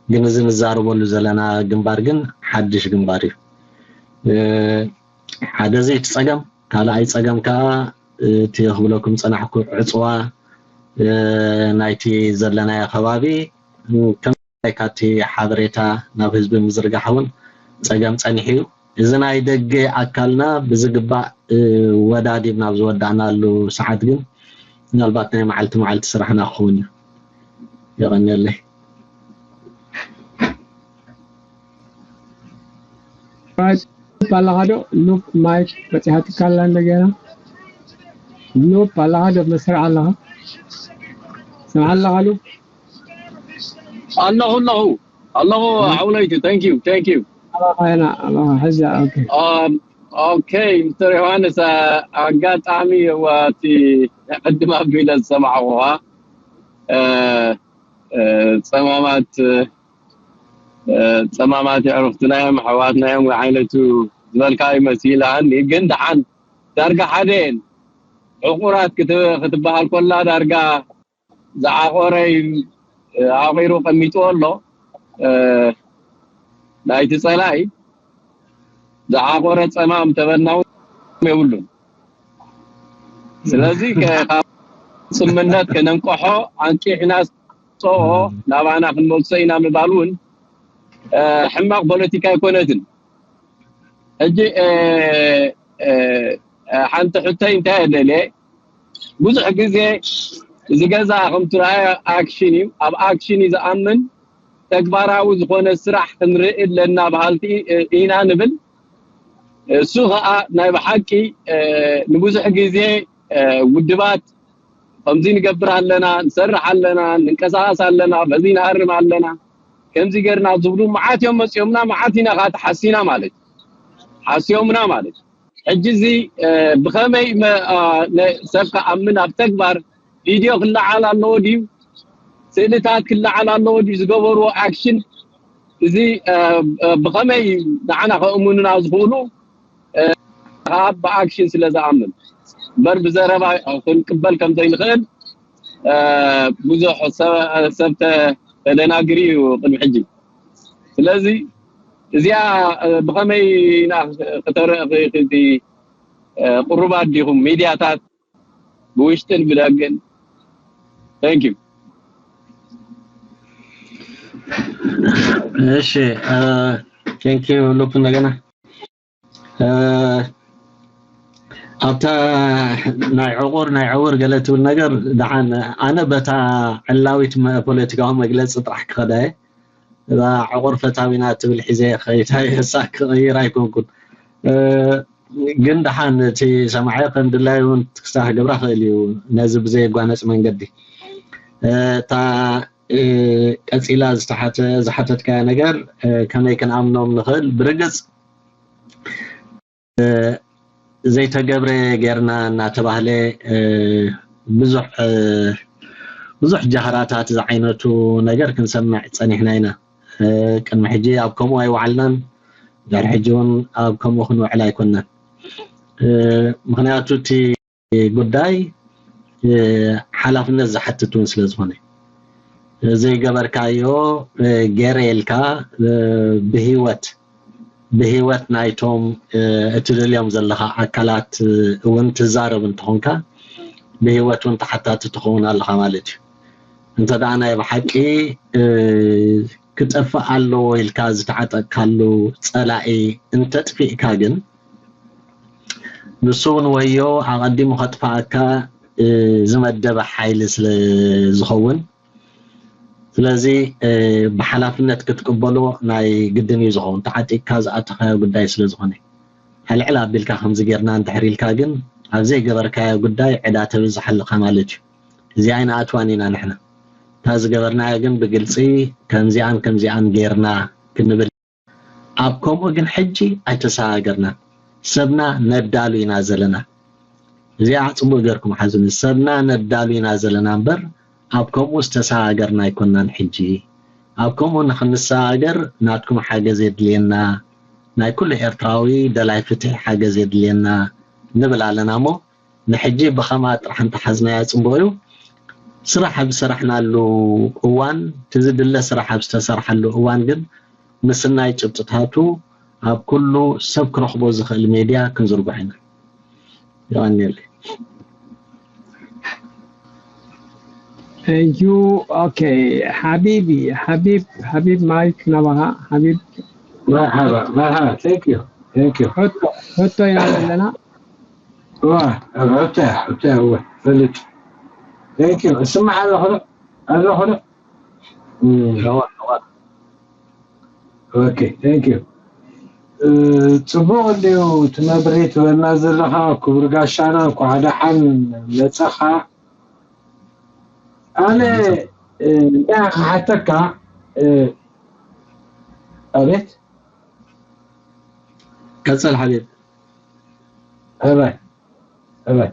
ግን እዚ ንዛረበሉ ዘለና ግንባር ግን ሓድሽ ግንባር እዩ። ሓደ እዚ እቲ ጸገም፣ ካልኣይ ጸገም ከኣ እቲ ክብለኩም ጸናሕኩ ዕጽዋ ናይቲ ዘለናዮ ከባቢ፣ ከም ካብቲ ሓበሬታ ናብ ህዝቢ ምዝርጋሕ እውን ጸገም ጸኒሑ እዩ። እዚ ናይ ደገ ኣካልና ብዝግባእ ወዳዲብና ኣብ ዝወዳእናሉ ሰዓት ግን ምናልባት ናይ መዓልቲ መዓልቲ ስራሕና ክኸውን እዩ። የቐንየለይ። ሉፕ ኣለኻ ዶ? ሉፕ ማይክ በፂሓትካ ኣላ እንደገና። ሉፕ ኣለኻ ዶ? መስርዕ ኣለኻ? ስምዓ ኣለኻ ሉፕ? ኣለኹ ኣለኹ ኣለኹ ሓውለይቲ። Thank you, thank you። ኣባኻ ኢና ኣባኻ ሕዚ። ኦኬ ኦኬ። ሚስተር ዮሃንስ፣ ኣጋጣሚ ዋቲ ዕድም ኣቢለ ዝሰማዕኹኻ ጸማማት ጸማማት የዕሩኽትና እዮም ኣሕዋትና እዮም ዓይነቱ ዝበልካ ይመስለኒ። ግን ደሓን ዳርጋ ሓደ እየን። ዕቑራት ክትበሃል ከላ ዳርጋ ዝዓቖረ እዩ ዓቒሩ ቀሚጥዎ ኣሎ። ናይቲ ጸላኢ ዝዓቖረ ጸማም ተበናው የብሉን። ስለዚ ካብ ስምነት ከነንቀሖ ኣንቂሕና ጸኦ ናባና ክንመልሶ ኢና ምባል እውን ሕማቕ ፖለቲካ ኣይኮነትን። ሕጂ ሓንቲ ሕቶይ እንታይ ደልየ፣ ብዙሕ ግዜ እዚ ገዛ ከም ትርኣዮ ኣክሽን እዩ። ኣብ ኣክሽን እዩ ዝኣምን። ተግባራዊ ዝኾነ ስራሕ ክንርኢ ኣለና በሃልቲ ኢና ንብል። እሱ ኸዓ ናይ ብሓቂ ንብዙሕ ግዜ ውድባት ከምዚ ንገብር ኣለና፣ ንሰርሕ ኣለና፣ ንንቀሳቐስ ኣለና፣ በዚ ንሃርም ኣለና፣ ከምዚ ገርና ዝብሉ መዓት እዮም መፅዮምና፣ መዓት ኢና ከዓ ተሓሲና ማለት እዩ። ሓስዮምና ማለት እዩ። ሕጂ እዚ ብኸመይ ሰብ ክኣምን ኣብ ተግባር ቪድዮ ክለዓል ኣለዎ ድዩ? ስእልታት ክለዓል ኣለዎ ድዩ? ዝገበርዎ ኣክሽን እዚ ብኸመይ ንዓና ከእምኑና ዝኽእሉ ካብ ብኣክሽን ስለ ዝኣምን እምበር ብዘረባ ክንቅበል ከም ዘይንኽእል ብዙሕ ሰብ ተደናግር እዩ ቅድሚ ሕጂ። ስለዚ እዚኣ ብኸመይ ኢና ክተረእ ቅሩባት ዲኹም ሚድያታት ብውሽጥን ብደግን? Thank you። እሺ thank you ሉፕ እንደገና ኣብታ ናይ ዕቑር ናይ ዕውር ገለ ትብል ነገር ደሓን ኣነ በታ ዕላዊት ፖለቲካዊ መግለፂ ጥራሕ ክኸዳ እየ። እዛ ዕቑር ፈታዊና ትብል ሒዘ ከይታ የሳ ክቕይር ኣይኮንኩን። ግን ደሓን እቲ ሰማዒ ከም ድላዩ እውን ትክስታ ክገብራ ክእል እዩ። ነዚ ብዘየጓነፅ መንገዲ እታ ቀፂላ ዝተሓተ ዝሓተትካያ ነገር ከመይ ክንኣምኖም ንኽእል? ብርግፅ ዘይተገብረ ጌርና እናተባህለ ብዙሕ ብዙሕ ጃህራታት ዝዓይነቱ ነገር ክንሰምዕ ፀኒሕና ኢና። ቅድሚ ሕጂ ኣብ ከምኡ ኣይወዓልናን፣ ድሕሪ ሕጂ እውን ኣብ ከምኡ ክንውዕል ኣይኮንናን። ምክንያቱ እቲ ጉዳይ ሓላፍነት ዝሓትት እውን ስለ ዝኾነ ዘይገበርካዮ ገይረ ኢልካ ብሂወት ብሂወት ናይቶም እትደልዮም ዘለኻ ኣካላት እውን ትዛረብ እንተኾንካ ብሂወት እውን ተሓታቲ ትኸውን ኣለኻ ማለት እዩ። እንተ ደኣ ናይ ብሓቂ ክጠፍእ ኣለዎ ኢልካ ዝተዓጠቅካሉ ጸላኢ እንተጥፊእካ ግን ንሱ እውን ወዮ ኣቐዲሙ ከጥፍኣካ ዝመደበ ሓይሊ ስለ ዝኸውን ስለዚ ብሓላፍነት ክትቅበሎ ናይ ግድን እዩ ዝኸውን ተዓጢቅካ ዝኣተኻዮ ጉዳይ ስለ ዝኾነ ሕልዕል ኣቢልካ ከምዚ ጌርና እንድሕር ኢልካ ግን ኣብ ዘይገበርካዮ ጉዳይ ዕዳ ተብዝሕ ኣለኻ ማለት እዩ። እዚኣ ኣይንኣትዋን ኢና ንሕና እታ ዝገበርናዮ ግን ብግልፂ ከምዚኣን ከምዚኣን ጌርና ክንብል ኣብ ከምኡ ግን ሕጂ ኣይተሰጋገርናን ሰብና ነዳሉ ኢና ዘለና። እዚኣ ፅቡቅ ገርኩም ሓዙኒ ሰብና ነዳሉ ኢና ዘለና እምበር ኣብ ከምኡ ዝተሰጋገርና ኣይኮናን ሕጂ ኣብ ከምኡ ንክንሰጋገር ናትኩም ሓገዝ የድልየና ናይ ኩሉ ኤርትራዊ ደላይ ፍትሒ ሓገዝ የድልየና ንብል ኣለና እሞ፣ ንሕጂ ብኸማ ጥራሕ እንተሓዝናያ ጽቡቕ እዩ። ስራሕ ኣብ ዝሰራሕናሉ እዋን፣ እቲ ዝድለ ስራሕ ኣብ ዝተሰርሓሉ እዋን ግን ምስናይ ጭብጥታቱ ኣብ ኩሉ ሰብ ክረኽቦ ዝኽእል ሜድያ ክንዝርግሖ ኢና። የቐንየለይ። Thank you. Okay. ሓቢቢ ሓቢብ ሓቢብ ማይክ ናባኻ ሓቢብ መርሓባ መርሓባ thank you thank you ሕቶ ሕቶ ኢና ዘለና ዋ ኣብ ሕቶ ሕቶ እወ ፈሊጥ thank you እስማዕ ኣለኹ ዶ ኣለኹ ዶ እዋ እዋ okay thank you ጽቡቕ እንድዩ እቲ መብርሂ ትበልና ዘለኻ ክቡር ጋሻና እንኳዕ ደሓን መጸኻ ኣነ እንታይ ክሓተካ ኣቤት ቀጽል ሓቢብ ኣባይ ኣባይ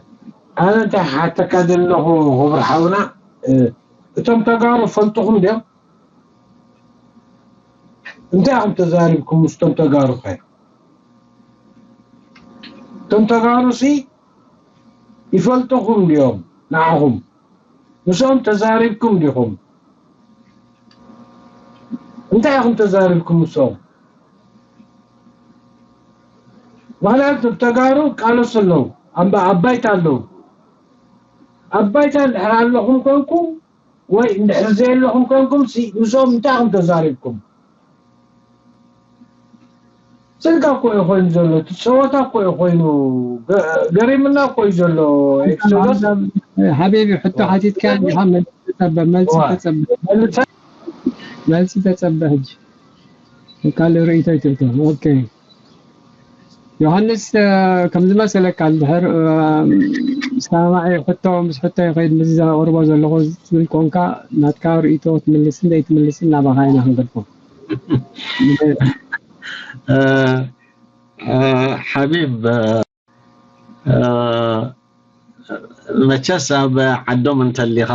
ኣነ እንታይ ክሓተካ ዘለኹ ክቡር ሓውና እቶም ተጋሩ ፈልጥኹም ድዮም እንታይ ኢኹም ተዛሪብኩም ምስቶም ተጋሩ ኸ እቶም ተጋሩ ሲ ይፈልጥኹም ድዮም ንዓኹም ምስኦም ተዛሪብኩም ዲኹም እንታይ ኢኹም ተዛሪብኩም ምስኦም ምክንያቱ ተጋሩ ቃለሱ ኣለዉ ኣብ ባይታ ኣለዉ ኣብ ባይታ እንድሕር ኣለኹም ኮንኩም ወይ እንድሕር ዘየለኹም ኮንኩም ምስኦም እንታይ ኢኹም ተዛሪብኩም ስጋ እኮ እዩ ኮይኑ ዘሎ እቲ ፀወታ እኮ እዩ ኮይኑ ገሪምና እኮ እዩ ዘሎ ኤክሶዶስ ሓቢቢ ሕቶ ሓቲትካ እንዲኻ መልሲ ተፀበ መልሲ ተፀበ መልሲ ተፀበ ሕጂ ካልእ ርእይቶ ይትእቶ ኦኬ ዮሃንስ ከም ዝመሰለካ እንድሕር ሰማዒ ሕቶ ምስ ሕቶ ይኸይድ ምስ ዘቕርቦ ዘለኹ ዝብል ኮንካ ናትካ ርእይቶ ትምልስን ዘይትምልስን ናባኻ ኢና ክንገድፎ ሓቢብ መቸስ ኣብ ዓዶም እንተሊኻ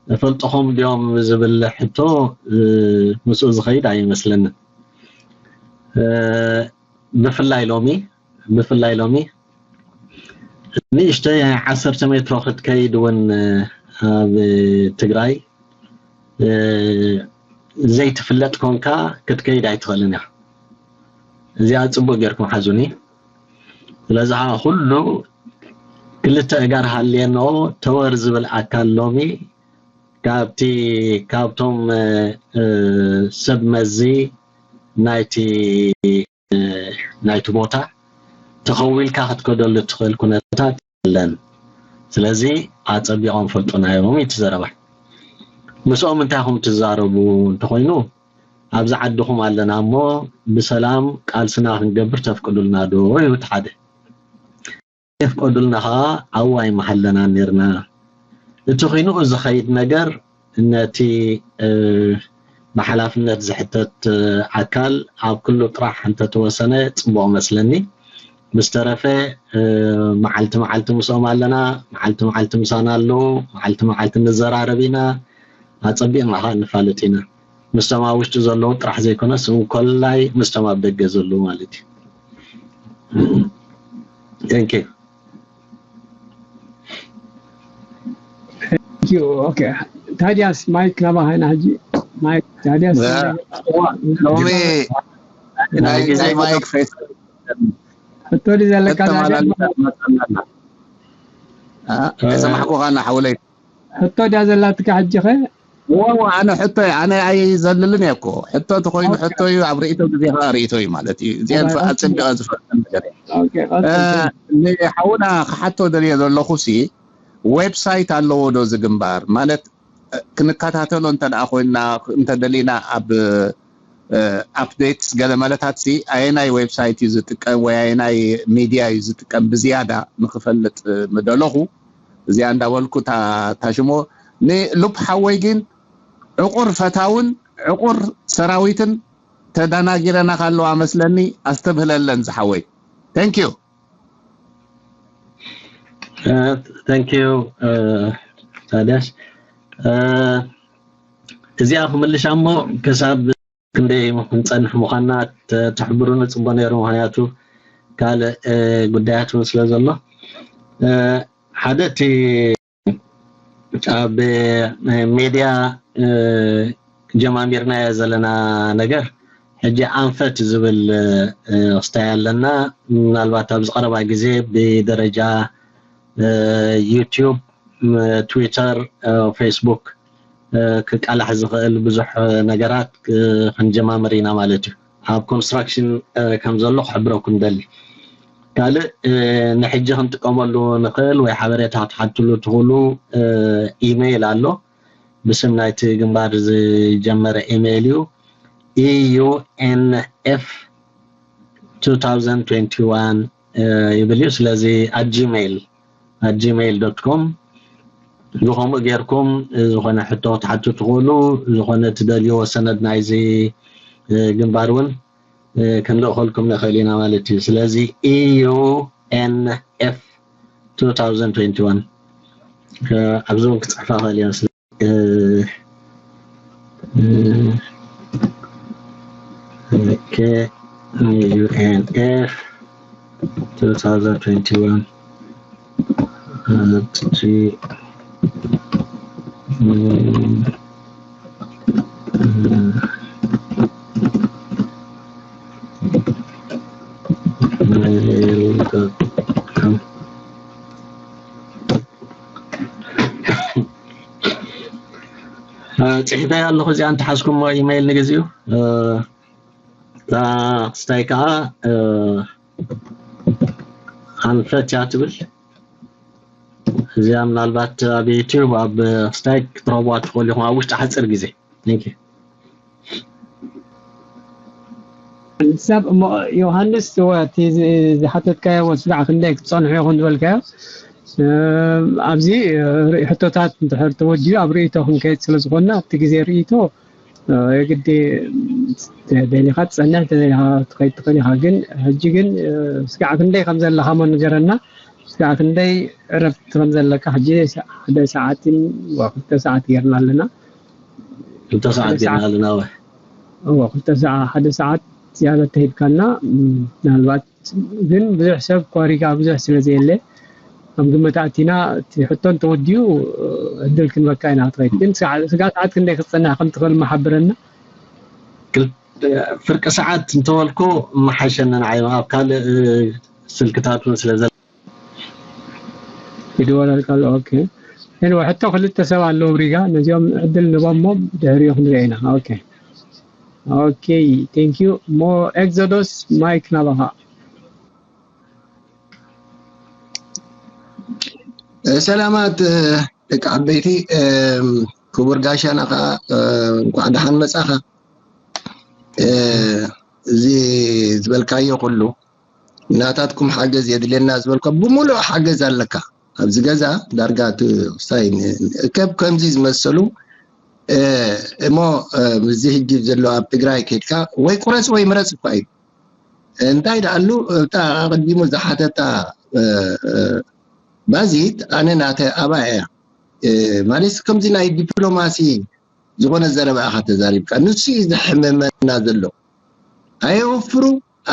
እፈልጥኹም ድዮም ዝብል ሕቶ ምስኡ ዝኸይድ ኣይመስለንን ብፍላይ ሎሚ ብፍላይ ሎሚ ንእሽተይ ዓሰርተ ሜትሮ ክትከይድ እውን ኣብ ትግራይ ዘይትፍለጥ ኮንካ ክትከይድ ኣይትኽእልን ኢኻ እዚኣ ፅቡቅ ጌርኩም ሓዙኒ ስለዚ ከዓ ኩሉ ክልተ እጋር ሃልየኖ ተወር ዝብል ኣካል ሎሚ ካብቲ ካብቶም ሰብ መዚ ናይቲ ናይቲ ቦታ ተኸዊልካ ክትከደሉ እትኽእል ኩነታት የለን ስለዚ ኣፀቢቖም ፈልጡና እዮም እቲ ዘረባ ምስኦም እንታይ ኹም ትዛረቡ እንተኾይኑ ኣብዚ ዓድኹም ኣለና እሞ ብሰላም ቃልስና ክንገብር ተፍቅዱልና ዶ ይብል ሓደ የፍቀዱልና ከዓ ኣብኡ ኣይመሃለናን ነርና እቲ ኺንኡ ዝኸይድ ነገር ነቲ ብሓላፍነት ዝሕተት ኣካል ኣብ ኩሉ ጥራሕ እንተተወሰነ ፅቡቕ መስለኒ ምስ ተረፈ መዓልቲ መዓልቲ ምስኦም ኣለና መዓልቲ መዓልቲ ምሳና ኣለዉ መዓልቲ መዓልቲ ንዘራረብ ኢና ኣፀቢቕና ከዓ ንፋለጥ ኢና ምስቶም ኣብ ውሽጢ ዘለዉ ጥራሕ ዘይኮነስ እንኮላይ ምስቶም ኣብ ደገ ዘለዉ ማለት እዩ Thank you. Thank you. Okay. ታዲያስ ማይክ ናባኻ ኢና ሕጂ ማይክ ታዲያስ ሎሚ ናይ ግዜ ማይክ ፌስ ሕቶ ድዩ ዘለካ ታዲያ ሰማሕኩኻ ናሓውለይ ሕቶ ድያ ዘላትካ ሕጂ ኸ ወ ኣነ ሕቶ ኣነ ኣይዘልልን እየ እኮ ሕቶ ተኮይኑ ሕቶ እዩ ኣብ ርእቶ ግዜ ከዓ ርእቶ እዩ ማለት እዩ እዚአን ኣፀቢቀ ዝፈልጠን ነገር እየ ንሓውና ክሓቶ ደልየ ዘለኹ ሲ ዌብሳይት ኣለዎ ዶ ዝግንባር ማለት ክንከታተሎ እንተ ኮይንና እንተደሊና ኣብ ኣፕዴትስ ገለ መለታት ሲ ኣየናይ ዌብሳይት እዩ ዝጥቀም ወይ ኣየናይ ሚድያ እዩ ዝጥቀም ብዝያዳ ንክፈልጥ ምደለኹ እዚኣ እንዳበልኩ ታሽሞ ንሉፕ ሓወይ ግን ዕቁር ፈታውን ዕቁር ሰራዊትን ተዳናጊረና ካለዋ መስለኒ ኣስተብህለለን ዝሓወይ thank you thank you ታዲያስ እዚኣ ክምልሻ እሞ ክሳብ ክንደይ ክንፀንሕ ምዃንና ተ- ትሕብሩኒ ፅቡቅ ነይሩ። ምክንያቱ ካልእ እ፣ ጉዳያት እውን ስለ ዘሎ እ፣ ሓደ እቲ ኣብ እ፣ ሜድያ እ፣ ጀማሚርናዮ ዘለና ነገር ሕጂ ኣንፈት ዝብል እ፣ ክስታይ ኣለና። ምናልባት ኣብዚ ቀረባ ግዜ ብደረጃ እ፣ ዩቲዩብ፣ ም፣ ትዊተር፣ እ፣ ፌስቡክ እ፣ ክቃላሕ ዝኽእል ብዙሕ እ፣ ነገራት እ፣ ክንጀማምር ኢና ማለት እዩ። ኣብ ኮንስትራክሽን እ፣ ከም ዘሎ ክሕብረኩም ደሊ። ካልእ እ፣ ንሕጂ ክንጥቀመሉ ንኽእል ወይ ሓበሬታ ክትሓትሉ ትኽእሉ እ፣ ኢሜይል ኣሎ። ብስም ናይቲ ግንባር ዝጀመረ ኢሜይል እዩ። ኢዩኤንኤፍ two thousand twenty-one እ፣ ይብል እዩ። ስለዚ at gmail at gmail dot com ብከምኡ ጌርኩም ዝኾነ ሕቶ ክትሓቱ ትኽእሉ፣ ዝኾነ ትደልይዎ ሰነድ ናይዚ እ፣ ግንባር እውን እ፣ ክንልእኸልኩም ንኽእል ኢና ማለት እዩ። ስለዚ ኢዩኤንኤፍ two thousand twenty-one እ፣ ኣብዚ እውን ክፅሕፋ ክእል እየ። እ፣ እ፣ ኦኬ፣ ዩኤንኤፍ two thousand twenty-one at G- እ፣ እ፣ ጽሒፈያ ኣለኹ። እዚኣ እንተሓዝኩሞ ኢሜይል ንግዚኡ እታ ክስታይ ከዓ ኣንፈት እያ ትብል። እዚኣ ምናልባት ኣብ ዩቲዩብ ኣብ ክስታይ ክትረኽብዋ ትኽእሉ ኢኹም ኣብ ውሽጢ ሓፂር ግዜ። ሰብ እሞ ዮሃንስ፣ እቲ ዝሓተትካዮ ወስጋዕ ክንደይ ክትፀንሑ ኢኹም ዝበልካዮ ኣብዚ ሕቶታት እንድሕር ተወዲኡ ኣብ ርእይቶ ክንከይድ ስለዝኾንና ኣብቲ ግዜ ርእይቶ የግዲ ደሊኻ ትፀንሕ ተደሊኻ ትኸይድ ትኽእል ኢኻ። ግን ሕጂ ግን ስጋዕ ክንደይ ከም ዘለኻ ሞ ንገረና። ስጋዕ ክንደይ ዕረፍቲ ከም ዘለካ ሕጂ ሓደ ሰዓትን ክልተ ሰዓት ጌርና ኣለና። ክልተ ሰዓት ጌርና ኣለና። እዎ ክልተ ሰዓ ሓደ ሰዓት ዝያዳ ተሂብካና ምናልባት ግን ብዙሕ ሰብ ኮሪጋ ብዙሕ ስለ ዘየለ ኣብ ግምት ኣቲና እቲ ሕቶ እንተወዲኡ እድል ክንበካ ኢና ክትኸይድ ግን ስጋ ሰዓት ክንደይ ክትፀንሕ ከም ትኽእል መሓብረና። ፍርቂ ሰዓት እንተበልኩ መሓሸኒ ንዓይ ኣብ ካልእ ስልክታት እውን ስለ ዘለ ይድወለልካ ኣሎ። ኦኬ ኤንወ ሕቶ ክልተ ሰብ ኣለዉ ሪጋ ነዚኦም ዕድል ንቦሞ ድሕሪኡ ክንሪኦ ኢና። ኦኬ ኦኬ ቴንክ ዩ ሞ ኤግዞዶስ ማይክ ናባኻ። ሰላማት ደቂ ዓበይቲ ክቡር ጋሻና ከዓ እንኳዕ ደሓን መፃኻ። እዚ ዝበልካዮ ኩሉ ናታትኩም ሓገዝ የድልየና ዝበልካ ብምሉእ ሓገዝ ኣለካ ኣብዚ ገዛ ዳርጋ እቲ ክስታይ ከብ ከምዚ ዝመሰሉ እሞ እዚ ህጂ ዘሎ ኣብ ትግራይ ከድካ ወይ ቁረፅ ወይ ምረፅ እኳ እዩ እንታይ ደኣሉ እታ ኣቐዲሙ ዝሓተታ ባዚት ኣነ ናተ ኣባ እያ ማለት ከምዚ ናይ ዲፕሎማሲ ዝኾነ ዘረባ ኢኻ ተዛሪብካ ንሱ እዩ ዘሕምመና ዘሎ ኣየወፍሩ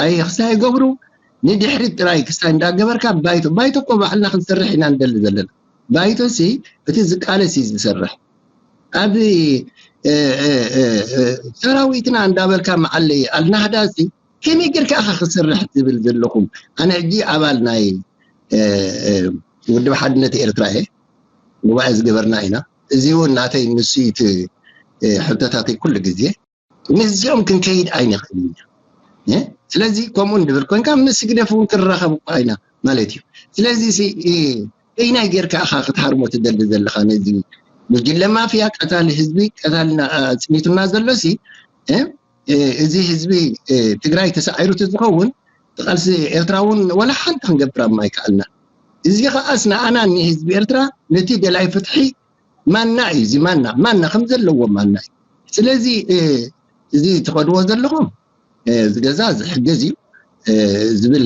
ኣየኽሳይ ገብሩ ንድሕሪት ጥራይ ክስታይ እንዳገበርካ ባይቶ ባይቶ እኮ ባዕልና ክንሰርሕ ኢና ንደሊ ዘለና ባይቶ ሲ እቲ ዝቃለስ እዩ ዝሰርሕ ኣብ ሰራዊትና እንዳበልካ መዓለ ኣልናህዳ ሲ ከመይ ጌርካ ኢኻ ክሰርሕ ትብል ዘለኹም ኣነ ሕጂ ኣባል ናይ ውድብ ሓድነት ኤርትራ እየ ጉባኤ ዝገበርና ኢና እዚ እውን ናተይ ንሱ እቲ ሕቶታተይ ኩሉ ግዜ ምስዚኦም ክንከይድ ኣይንኽእልን ኢና ስለዚ ከምኡ እንድብል ኮንካ ምስ ህግደፍ እውን ክንራኸብ እኳ ኢና ማለት እዩ ስለዚ በይናይ ጌርካ ኢኻ ክትሃርሞ ትደሊ ዘለኻ ነዚ ጉጅለ ማፍያ ቀታሊ ህዝቢ ቀታልና ኣፅኒቱና ዘሎ ሲ እዚ ህዝቢ ትግራይ ተሳዒሩ ዝኸውን ቃልሲ ኤርትራ እውን ወላ ሓንቲ ክንገብር ኣብ ማይከኣልና እዚ ከዓስ ንኣና ንህዝቢ ኤርትራ ነቲ ደላይ ፍትሒ ማና እዩ እዚ ማና ማና ከም ዘለዎ ማና እዩ ስለዚ እዚ ትኸድዎ ዘለኹም እዚ ገዛ ዝሕገዝ እዩ ዝብል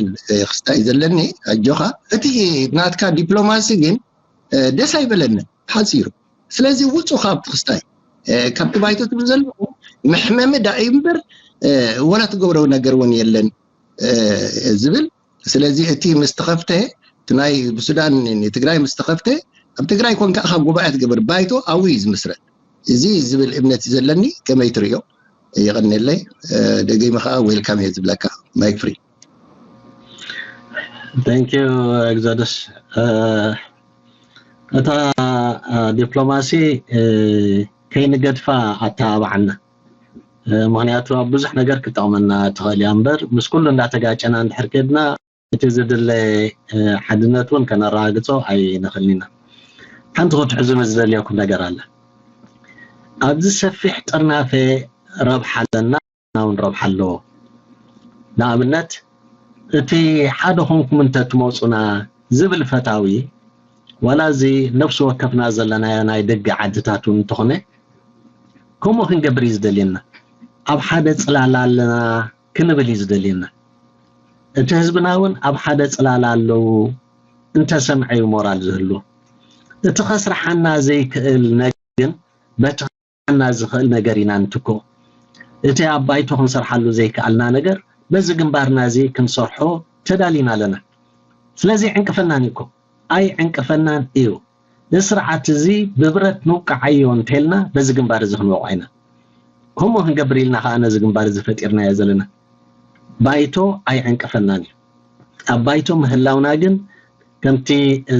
ክስታይ ዘለኒ ኣጆኻ እቲ ናትካ ዲፕሎማሲ ግን ደስ ኣይበለኒ ሓፂሩ ስለዚ ውፁ ካብቲ ክስታይ ካብቲ ባይቶ ትብል ዘለኹ መሕመሚ ዳእዩ እምበር ወላ ትገብረው ነገር እውን የለን ዝብል። ስለዚ እቲ ምስ ተኸፍተ፣ እቲ ናይ ብሱዳን ንትግራይ ምስ ተኸፍተ፣ ኣብ ትግራይ ኮንካ ኢኻ ጉባኤ ትገብር፣ ባይቶ ኣብኡ እዩ ዝምስረት። እዚ ዝብል እምነት እዩ ዘለኒ። ከመይ ትርእዮ? የቐንየለይ። ደጊመ ከዓ ዌልካም እየ ዝብለካ። ማይክ ፍሪ። Thank you ኤግዞደስ። እታ ዲፕሎማሲ ከይንገድፋ ኣተባብዓና። ምክንያቱ ኣብ ብዙሕ ነገር ክጠቕመና ትኽእል እያ እምበር፣ ምስ ኩሉ እንዳተጋጨና እንድሕር ከድና፣ እቲ ዝድለ ሓድነት እውን ከነረጋግጾ ኣይንኽእልን ኢና። ሓንቲ ክትሕዙኒ ዝደልየኩም ነገር ኣለ። ኣብዚ ሰፊሕ ጥርናፈ ረብሓ ኣለና፣ እውን ረብሓ ኣለዎ። ንኣብነት፣ እቲ ሓደ ኮንኩም እንተትመፁና ዝብል ፈታዊ፣ ዋላ እዚ ነፍሲ ወከፍና ዘለናዮ ናይ ደገ ዓድታት እውን እንተኾነ፣ ከምኡ ክንገብር እዩ ዝደልየና። ኣብ ሓደ ፅላል ኣለና ክንብል እዩ ዝደልየና። እቲ ህዝብና እውን ኣብ ሓደ ፅላል ኣለዉ እንተሰምዐ እዩ ሞራል ዝህሉ። እቲ ከስርሓና ዘይክእል ነገር ግን በቲ ከስርሓና ዝኽእል ነገር ኢና ንትኮ። እቲ ኣብ ባይቶ ክንሰርሓሉ ዘይከኣልና ነገር በዚ ግንባርና እዚ ክንሰርሖ ተዳሊና ኣለና። ስለዚ ዕንቅፈናን እዩ እኮ። ኣይ ዕንቅፈናን እዩ። እዚ ስርዓት እዚ ብብረት ንውቃዓዮ እንተልና በዚ ግንባር እዚ ክንወቕዖ ኢና። ከምኡ ክንገብር ኢልና ከዓ ነዚ ግንባር እዚ ፈጢርናዮ ዘለና። ባይቶ ኣይዕንቅፈናን እዩ። ኣብ ባይቶ ምህላውና ግን ከምቲ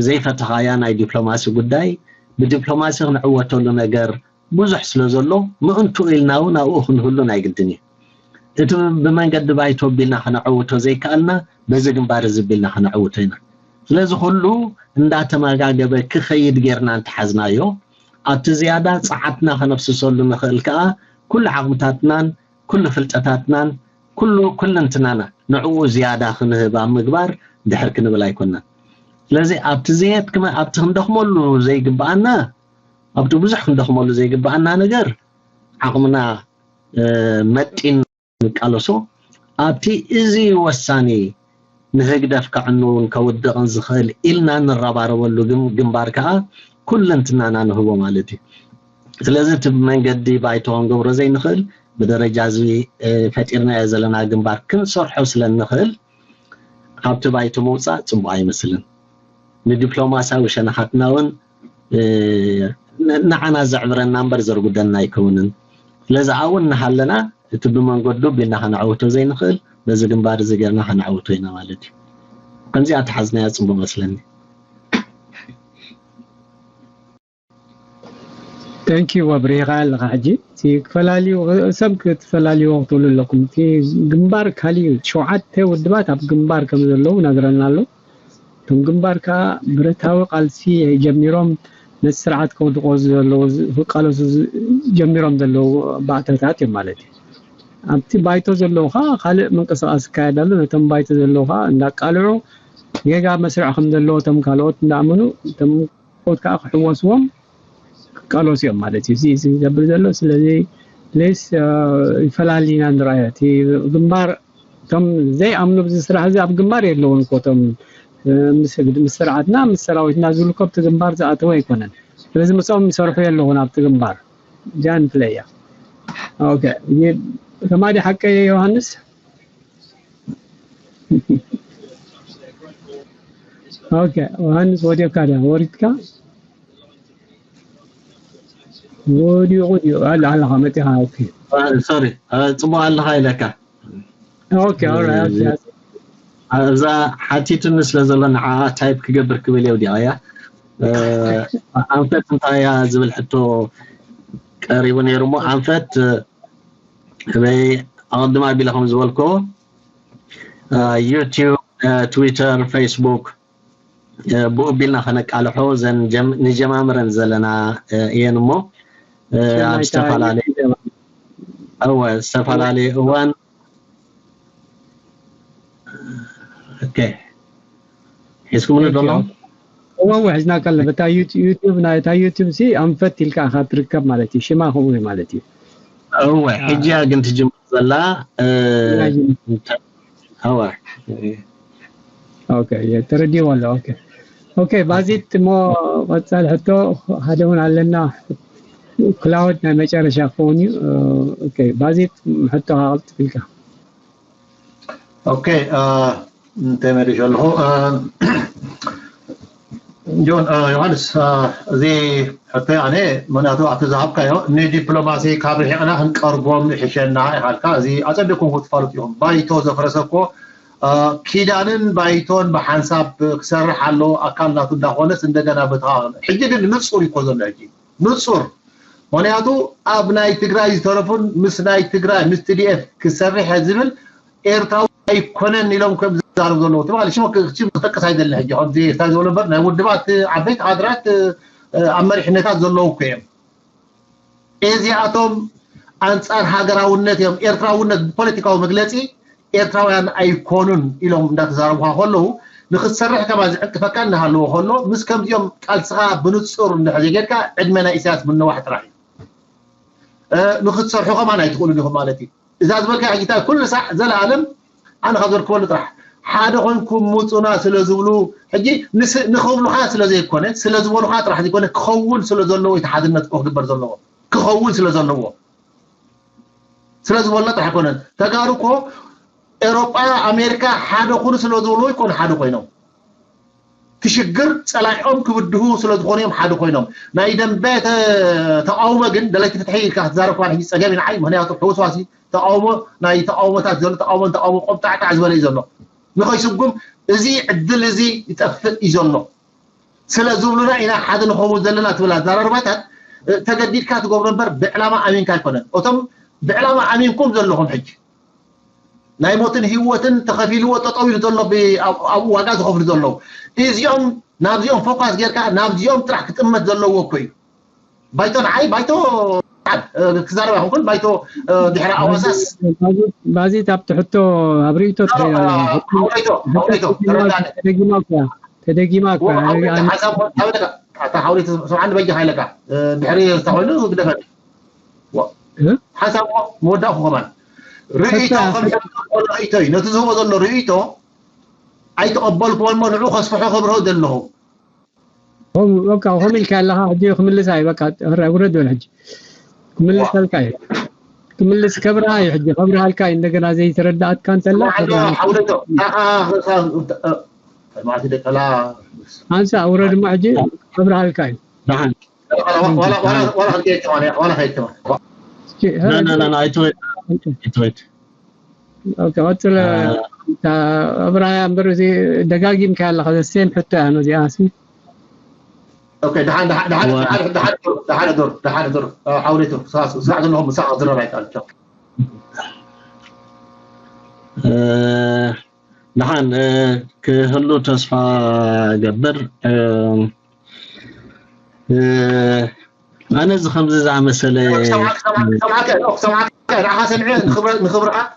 ዘይፈተኻያ ናይ ዲፕሎማሲ ጉዳይ ብዲፕሎማሲ ክንዕወተሉ ነገር ብዙሕ ስለ ዘሎ ምእንትኡ ኢልና እውን ኣብኡ ክንህሉ ናይ ግድን እዩ። እቲ ብመንገዲ ባይቶ ኣቢልና ከነዕውቶ ዘይከኣልና በዚ ግንባር እዚ ኣቢልና ከነዕውቶ ኢና። ስለዚ ኩሉ እንዳተመጋገበ ክኸይድ ጌርና እንተሓዝናዮ ኣብቲ ዝያዳ ጸዓትና ከነፍስሰሉ ንኽእል ከኣ ኩሉ ዓቕምታትናን ኩሉ ፍልጠታትናን ኩሉ ኩልንትናና ንዕኡ ዝያዳ ክንህብ ኣብ ምግባር ድሕር ክንብል ኣይኮናን። ስለዚ ኣብቲ ዘየድክመ ኣብቲ ክንደኽመሉ ዘይግብኣና ኣብቲ ብዙሕ ክንደኽመሉ ዘይግብኣና ነገር ዓቕምና መጢን ንቃለሶ ኣብቲ እዚ ወሳኒ ንህግደፍ ከዕንውን ከውድቕን ዝኽእል ኢልና ንረባረበሉ ግንባር ከዓ ኩለንትናና ንህቦ ማለት እዩ። ስለዚ እቲ ብመንገዲ ባይቶ ክንገብሮ ዘይንኽእል ብደረጃ እዚ ፈጢርናዮ ዘለና ግንባር ክንሰርሖ ስለ እንኽእል ካብቲ ባይቶ ምውፃእ ፅቡቕ ኣይመስልን። ንዲፕሎማሲያዊ ሸነኻትና እውን ንዓና ዘዕብረና እምበር ዘርጉደና ኣይከውንን። ስለዚ ኣብኡ እናሃለና እቲ ብመንገዱ ቢልና ከነዕውቶ ዘይንኽእል በዚ ግንባር እዚ ጌርና ከነዕውቶ ኢና ማለት እዩ። ከምዚኣ ተሓዝናያ ፅቡቕ መስለኒ። Thank you ኣብሪኻ ኣለኻ። ሕጂ እቲ ክፈላልዩ ሰብ ክትፈላልይዎ ክትብሉ ኣለኩም። እቲ ግንባር ካሊእ ሸውዓተ ውድባት ኣብ ግንባር ከም ዘለዉ ነግረና ኣሎ። እቶም ግንባር ከዓ ብረታዊ ቃልሲ ጀሚሮም ነቲ ስርዓት ከውድቆ ዘለዉ ክቃለሱ ጀሚሮም ዘለዉ ባእታታት እዮም ማለት እዩ። ኣብቲ ባይቶ ዘለዉ ከዓ ካልእ ምንቅስቃስ ይካየድ ኣሎ። ነቶም ባይቶ ዘለዉ ከዓ እንዳቃልዑ ጌጋ መስርዕ ከም ዘለዎ እቶም ካልኦት እንዳኣመኑ እቶም ካልኦት ከዓ ክሕወስዎም ክቃለሱ እዮም ማለት እዩ። እዚ ዝገብር ዘሎ ስለዚ ፕሊስ ይፈላሊና ንርኣዮ። እቲ ግንባር እቶም ዘይኣምኑ ብዚ ስራሕ እዚ ኣብ ግንባር የለውን እኮ እቶም ምስ ህግዲ ምስ ስርዓትና ምስ ሰራዊትና ዝብሉ እኮ ኣብቲ ግንባር ዝኣተው ኣይኮነን። ስለዚ ምስኦም ይሰርሑ የለውን ኣብቲ ግንባር። እዚኣ ንፍለያ። ኦኬ ተማዲ ሓቀየ ዮሃንስ። ኦኬ ዮሃንስ ወዲቕካ ዲኻ ወሪድካ? ወዲቑ ድዩ? ኣለ ኣለኻ መፂኻ። ኦኬ ሶሪ ፅቡቅ ኣለኻ ኢለካ። ኦኬ ኦራይት ኦኬ። እዛ ሓቲቱኒ ስለ ዘሎ ንዓ ታይፕ ክገብር ክብል እየ ወዲቐያ። ኣንፈት እንታይ እያ ዝብል ሕቶ ቀሪቡ ነይሩ እሞ ኣንፈት ህበይ ኣቐድም ኣቢለ ከም ዝበልኮ ዩቲዩብ፣ ትዊተር፣ ፌስቡክ ብኡ ቢልና ከነቃልሖ ዘን ንጀማምረን ዘለና እየን እሞ ኣብ ዝተፈላለየ እወ ዝተፈላለየ እዋን ኦኬ ሒዝኩምኒ ዶ ኣለኹም? እወ እወ ሒዝናካ ኣለና። በታ ዩቲዩብ ናይ እታ ዩቲዩብ ሲ ኣንፈት ኢልካ ኢኻ ትርከብ ማለት እዩ። ሽማ ከምኡ እዩ ማለት እዩ። እወ ሕጂ እያ ግን ትጅምር ዘላ። እወ ኦኬ ተረዲእዎ ኣሎ። ኦኬ ኦኬ ባዚት እሞ ቀጻሊ ሕቶ ሓደ እውን ኣለና። ክላውድ ናይ መጨረሻ ክኸውን እዩ። ኦኬ፣ ባዚት፣ ሕቶኻ ቅልጥፍ ኢልካ። ኦኬ፣ ተመሊሸ ኣለኹ። ጆን፣ ዮሃንስ፣ እዚ ሕቶ ኣነ፣ ምክንያቱ ኣብቲ ዝሃብካዮ፣ ንዲፕሎማሲ ካብ ርሒቕና ክንቀርቦም ይሕሸና ኢኻልካ። እዚ ኣጸቢቕኩም ክትፋለጡ ኢኹም። ባይቶ ዘፍረሰ እኮ ኪዳንን ባይቶን ብሓንሳብ ክሰርሕ ኣሎ፣ ኣካል ናቱ እንዳኾነስ እንደገና በተኻ። ሕጂ ግን ንጹር እኮ ዘሎ፣ ሕጂ ንጹር። ምክንያቱ ኣብ ናይ ትግራይ ዝተረፉን ምስ ናይ ትግራይ ምስ ቲ ዲ ኤፍ ክሰርሕ ዝብል ኤርትራዊ ኣይኮነን ኢሎም ከም ዝዛረቡ ዘለዉ ትማሊ ሽም ክጠቅስ ኣይደልን። ሕጂ ከምዚ ኤርትራ ዝበሎ እምበር ናይ ውድባት ዓበይቲ ካድራት ኣብ መሪሕነታት ዘለዉ እኮ እዮም። እዚኣቶም ኣንጻር ሃገራውነት እዮም። ኤርትራውነት ብፖለቲካዊ መግለጺ ኤርትራውያን ኣይኮኑን ኢሎም እንዳተዛረቡኻ ከለዉ፣ ንክትሰርሕ ከማ ዝዕንቅፈካ እናሃለዎ ከሎ፣ ምስ ከምዚኦም ቃልስኻ ብንጹር እንድሕር ዘይጌርካ፣ ዕድመ ናይ ኢሳያስ ምንዋሕ ጥራሕ እዩ። ንክትሰርሑ ከማን ኣይትኽእሉን ኢኹም ማለት እዩ። እዛ ዝበልካ ሕጂ እንታይ ኩሉ ሳዕ ዘለኣለም ኣነ ካብ ዘርክበሉ ጥራሕ ሓደ ኮይንኩም ሙፁና ስለ ዝብሉ፣ ሕጂ ንክብሉካ ስለ ዘይኮነ፣ ስለ ዝበሉካ ጥራሕ ዘይኮነ፣ ክኸውን ስለ ዘለዎ እቲ ሓድነት እኮ ክግበር ዘለዎ፣ ክኸውን ስለ ዘለዎ። ስለ ዝበሎ ጥራሕ ኣይኮነን። ተጋሩ እኮ ኤሮጳ፣ ኣሜሪካ ሓደ ኩኑ ስለ ዝበሉ ይኮኑ ሓደ ኮይኖም። እቲ ሽግር ጸላኢኦም ክብድሁ ስለ ዝኾኑ እዮም ሓደ ኮይኖም። ናይ ደንበ ተቃውሞ ግን ደለይቲ ፍትሒ ኢልካ ክትዛረብ ከዋን ሕጂ ጸገም እዩ ንዓይ። ምክንያቱ ሕውስዋሲ ተቃውሞ ናይ ተቃውሞታት ዘሎ ተቃውሞ ተቃውሞ ቆምጣዕጣዕ ዝበለ እዩ ዘሎ። ንኸይስጉም እዚ ዕድል እዚ ይጠፍእ እዩ ዘሎ። ስለ ዝብሉና ኢና ሓደ ንኸውን ዘለና ትብል ኣዘራርባታት ተገዲድካ ትገብሮ እምበር ብዕላማ ኣሚንካ ኣይኮነን። እቶም ብዕላማ ኣሚንኩም ዘለኹም ሕጂ ናይ ሞትን ህይወትን ተኸፊልዎ ጠጠው ኢሉ ዘሎ ኣብኡ ዋጋ ዝኸፍሉ ዘለዉ እዚኦም ናብዚኦም ፎካስ ጌርካ ናብዚኦም ጥራሕ ክጥመት ዘለዎ እኮ እዩ። ባይቶ ንዓይ ባይቶ ክዛረብ ኣይኮንኩን ባይቶ ድሕሪ ኣዋሳስ ባዚት ኣብቲ ሕቶ ኣብ ርእይቶ ተደጊማ እኳ ሓሳብ ሓውሪ ሰምዓኒ በጃ ሃይለካ ድሕሪ ተኮይኑ ግደፈ ሓሳብ መወዳእኩ ከማን ርእይቶ ከም ርእይቶ እዩ። ነቲ ዝህቦ ዘሎ ርእይቶ ኣይተቐበልኩዎን እሞ ንዑ ከስፍሖ ከብርሆ ዘለኹ። በቃ ከምኡ ኢልካ ኣለኻ ሕጂ ክምልሳ እዩ። በቃ ሕራይ ውረድ በል ሕጂ ክምልሰልካ እዩ። ክምልስ ከብርሃ እዩ ሕጂ ከብርሃልካ እዩ። እንደገና ዘይተረዳኣትካ እንተላ ሓውለቶ ሓንሳ ውረድ እሞ ሕጂ ከብርሃልካ እዩ። ቀፅል ኣብራያ እምበር እዚ ደጋጊምካ ኣለካ ዘሴም ሕቶ እያ ነዚኣ ሲ ደሓነ ዱር ደሓነ ዱር ሓውሌቱ ስራሕ ዘለኹም ምሳኻ ዝረብ ኣይከኣል ደሓን ክህሉ ተስፋ ገብር ኣነ እዚ ከምዚ ዝኣመሰለ ንዓኻ ሰሚዐ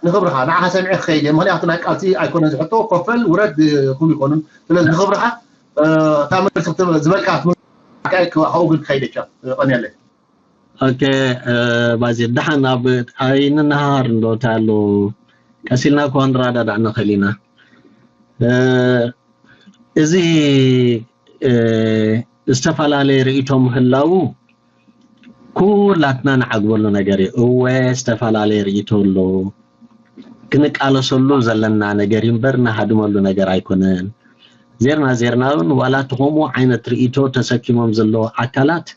ንኽብርኻ ንዓኻ ሰሚዐ ክኸይድ እየ። ምኽንያቱ ናይ ቃልሲ ኣይኮነን ዝሕቶ ኮፈል ውረድ ክብሉ ይኮኑን። ስለዚ ንኽብርኻ እታ መልሲ ዝበልካ ካብኡ ግን ክኸይድ እየ። ቀንየለይ። ኦኬ ባዜ ደሓን ኣብ ኣይንነሃሃር እንዶ እንታይ ኣሎ ቀሲልና እኳ ንረዳዳእ ንኽእል ኢና። እዚ ዝተፈላለየ ርእይቶ ምህላዉ ኩላትና ንዓግበሉ ነገር እዩ። እወ ዝተፈላለየ ርእይቶ ኣሎ፣ ክንቃለሰሉ ዘለና ነገር እዩ እምበር ንሃድመሉ ነገር ኣይኮነን። ዜርና ዜርና እውን ዋላ እቲ ከምኡ ዓይነት ርእይቶ ተሰኪሞም ዘለዉ ኣካላት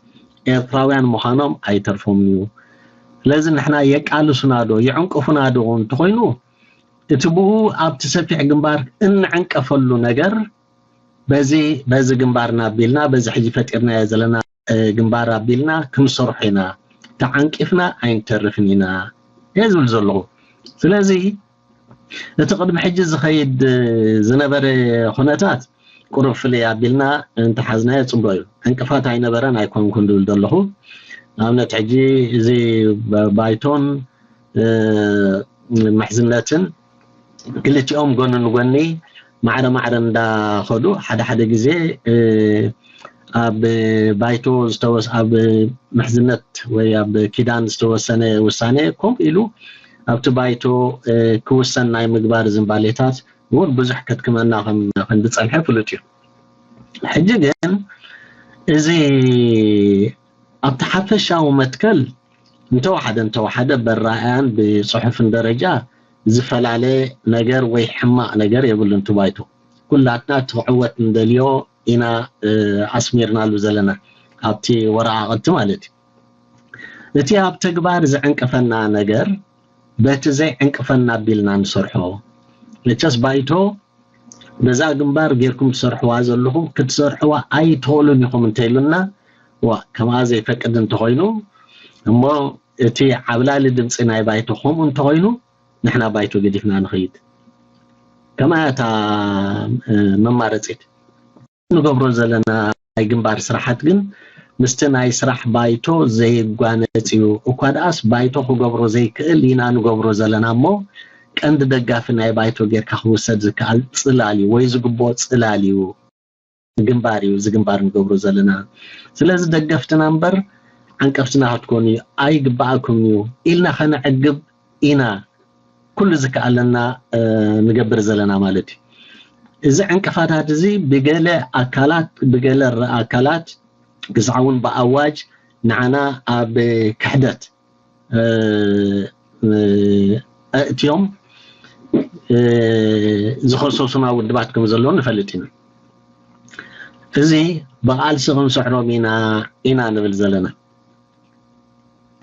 ኤርትራውያን ምዃኖም ኣይተርፎም እዩ። ስለዚ ንሕና የቃልሱና ዶ ይዕንቅፉና ዶ እንተኾይኑ እቲ ብኡ ኣብቲ ሰፊሕ ግንባር እንዕንቀፈሉ ነገር በዚ በዚ ግንባርና ኣቢልና በዚ ሕጂ ፈጢርናዮ ዘለና ግንባር ኣቢልና ክንሰርሖ ኢና፣ ተዓንቂፍና ኣይንተርፍን ኢና እየ ዝብል ዘለኹ። ስለዚ እቲ ቅድሚ ሕጂ ዝኸይድ ዝነበረ ኩነታት ቁሩብ ፍልይ ኣቢልና እንተሓዝናዮ ፅቡቅ እዩ። ዕንቅፋት ኣይነበረን ኣይኮንኩን ዝብል ዘለኹ። ንኣብነት ሕጂ እዚ ባይቶን ምሕዝነትን ክልቲኦም ጎኒ ንጎኒ ማዕረ ማዕረ እንዳኸዱ ሓደ ሓደ ግዜ ኣብ ባይቶ ዝተወስ ኣብ ምሕዝነት ወይ ኣብ ኪዳን ዝተወሰነ ውሳኔ ከምኡ ኢሉ ኣብቲ ባይቶ ክውሰን ናይ ምግባር ዝንባሌታት እውን ብዙሕ ከድክመና ከም ዝፀንሐ ፍሉጥ እዩ። ሕጂ ግን እዚ ኣብቲ ሓፈሻዊ መትከል እንተወሓደ እንተወሓደ በራእያን ብፅሑፍን ደረጃ ዝፈላለ ነገር ወይ ሕማቕ ነገር የብሉን። እቲ ባይቶ ኩላትና እቲ ክዕወት እንደልዮ ኢና ኣስሚርናሉ ዘለና ኣብቲ ወረቓቕቲ ማለት እዩ። እቲ ኣብ ተግባር ዝዕንቅፈና ነገር በቲ ዘይዕንቅፈና ኣቢልና ንሰርሖ። መቸስ ባይቶ ነዛ ግንባር ጌርኩም ትሰርሕዋ ዘለኹም ክትሰርሕዋ ኣይትኽእሉን ኢኹም እንተኢሉና ዋ ከምኣ ዘይፈቅድ እንተኾይኑ እሞ እቲ ዓብላሊ ድምፂ ናይ ባይቶ ከምኡ እንተኾይኑ ንሕና ባይቶ ገዲፍና ንኸይድ። ከማያ እታ መማረፂት ንገብሮ ዘለና ናይ ግንባር ስራሓት ግን ምስቲ ናይ ስራሕ ባይቶ ዘይጓነፅ እዩ። እኳ ደኣስ ባይቶ ክገብሮ ዘይክእል ኢና ንገብሮ ዘለና እሞ ቀንዲ ደጋፊ ናይ ባይቶ ጌርካ ክውሰድ ዝከኣል ፅላል እዩ ወይ ዝግብኦ ፅላል እዩ። ግንባር እዩ እዚ ግንባር ንገብሮ ዘለና። ስለዚ ደገፍትና እምበር ዓንቀፍትና ክትኮኑ ኣይግባኣኩም እዩ ኢልና ከነዕግብ ኢና ኩሉ ዝከኣለና ንገብር ዘለና ማለት እዩ። እዚ ዕንቅፋታት እዚ ብገለ ኣካላት ብገለ ኣካላት ክሳዕ እውን ብኣዋጅ ንዓና ኣብ ክሕደት ኣእትዮም ዝኸሰሱና ውድባት ከም ዘለዉ ንፈልጥ ኢና። እዚ ብቓልሲ ክንስዕሮም ኢና ኢና ንብል ዘለና።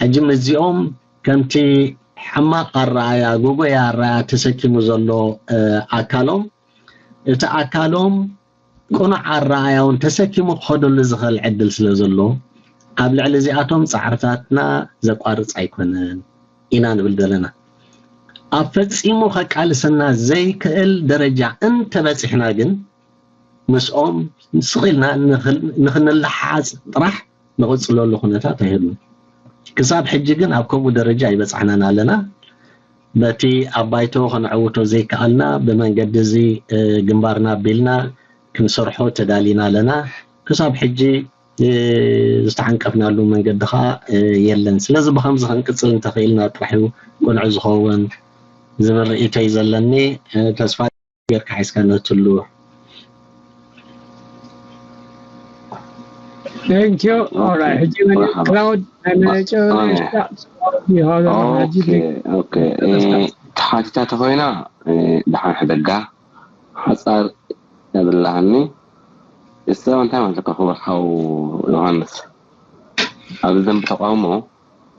ሕጂ ምስዚኦም ከምቲ ሕማቕ ኣረኣያ፣ ጉጉይ ኣረኣያ ተሰኪሙ ዘሎ ኣካሎም፣ እቲ ኣካሎም ቅኑዕ ኣረኣያ እውን ተሰኪሙ ክኸደሉ ዝኽእል ዕድል ስለ ዘሎ፣ ኣብ ልዕሊ እዚኣቶም ጻዕርታትና ዘቋርጽ ኣይኮነን ኢና ንብል ዘለና። ኣብ ፈጺሙ ከቃልሰና ዘይክእል ደረጃ እንተበጺሕና ግን ምስኦም ስቕ ኢልና ንኽንለሓሓጽ ጥራሕ ንቕጽለሉ ኩነታት ኣይህሉን። ክሳብ ሕጂ ግን ኣብ ከምኡ ደረጃ ኣይበጻሕናን ኣለና። በቲ ኣብ ባይቶ ከነዕውቶ ዘይከኣልና ብመንገዲ እዚ ግንባርና ኣቢልና ክንሰርሖ ተዳሊና ኣለና። ክሳብ ሕጂ ዝተዓንቀፍናሉ መንገዲ ከዓ የለን። ስለዚ ብኸምዚ ክንቅፅል እንተኽኢልና ጥራሕ እዩ ቅኑዕ ዝኸውን ዝብል ርእይቶ እዩ ዘለኒ። ተስፋ ጌርካ ሒዝካ ነትሉ። Thank you. All right. ሕጂ መን ክላውድ ናይ መጨረሻ ይሃሎ ሕጂ ተሓቲታ ተኾይና ደሓን ሕደጋ ሓፃር የብላሃኒ። እሳ እንታይ ማለት እኮ ክቡር ሓው ዮሃንስ ኣብዚ ደንብ ተቃውሞ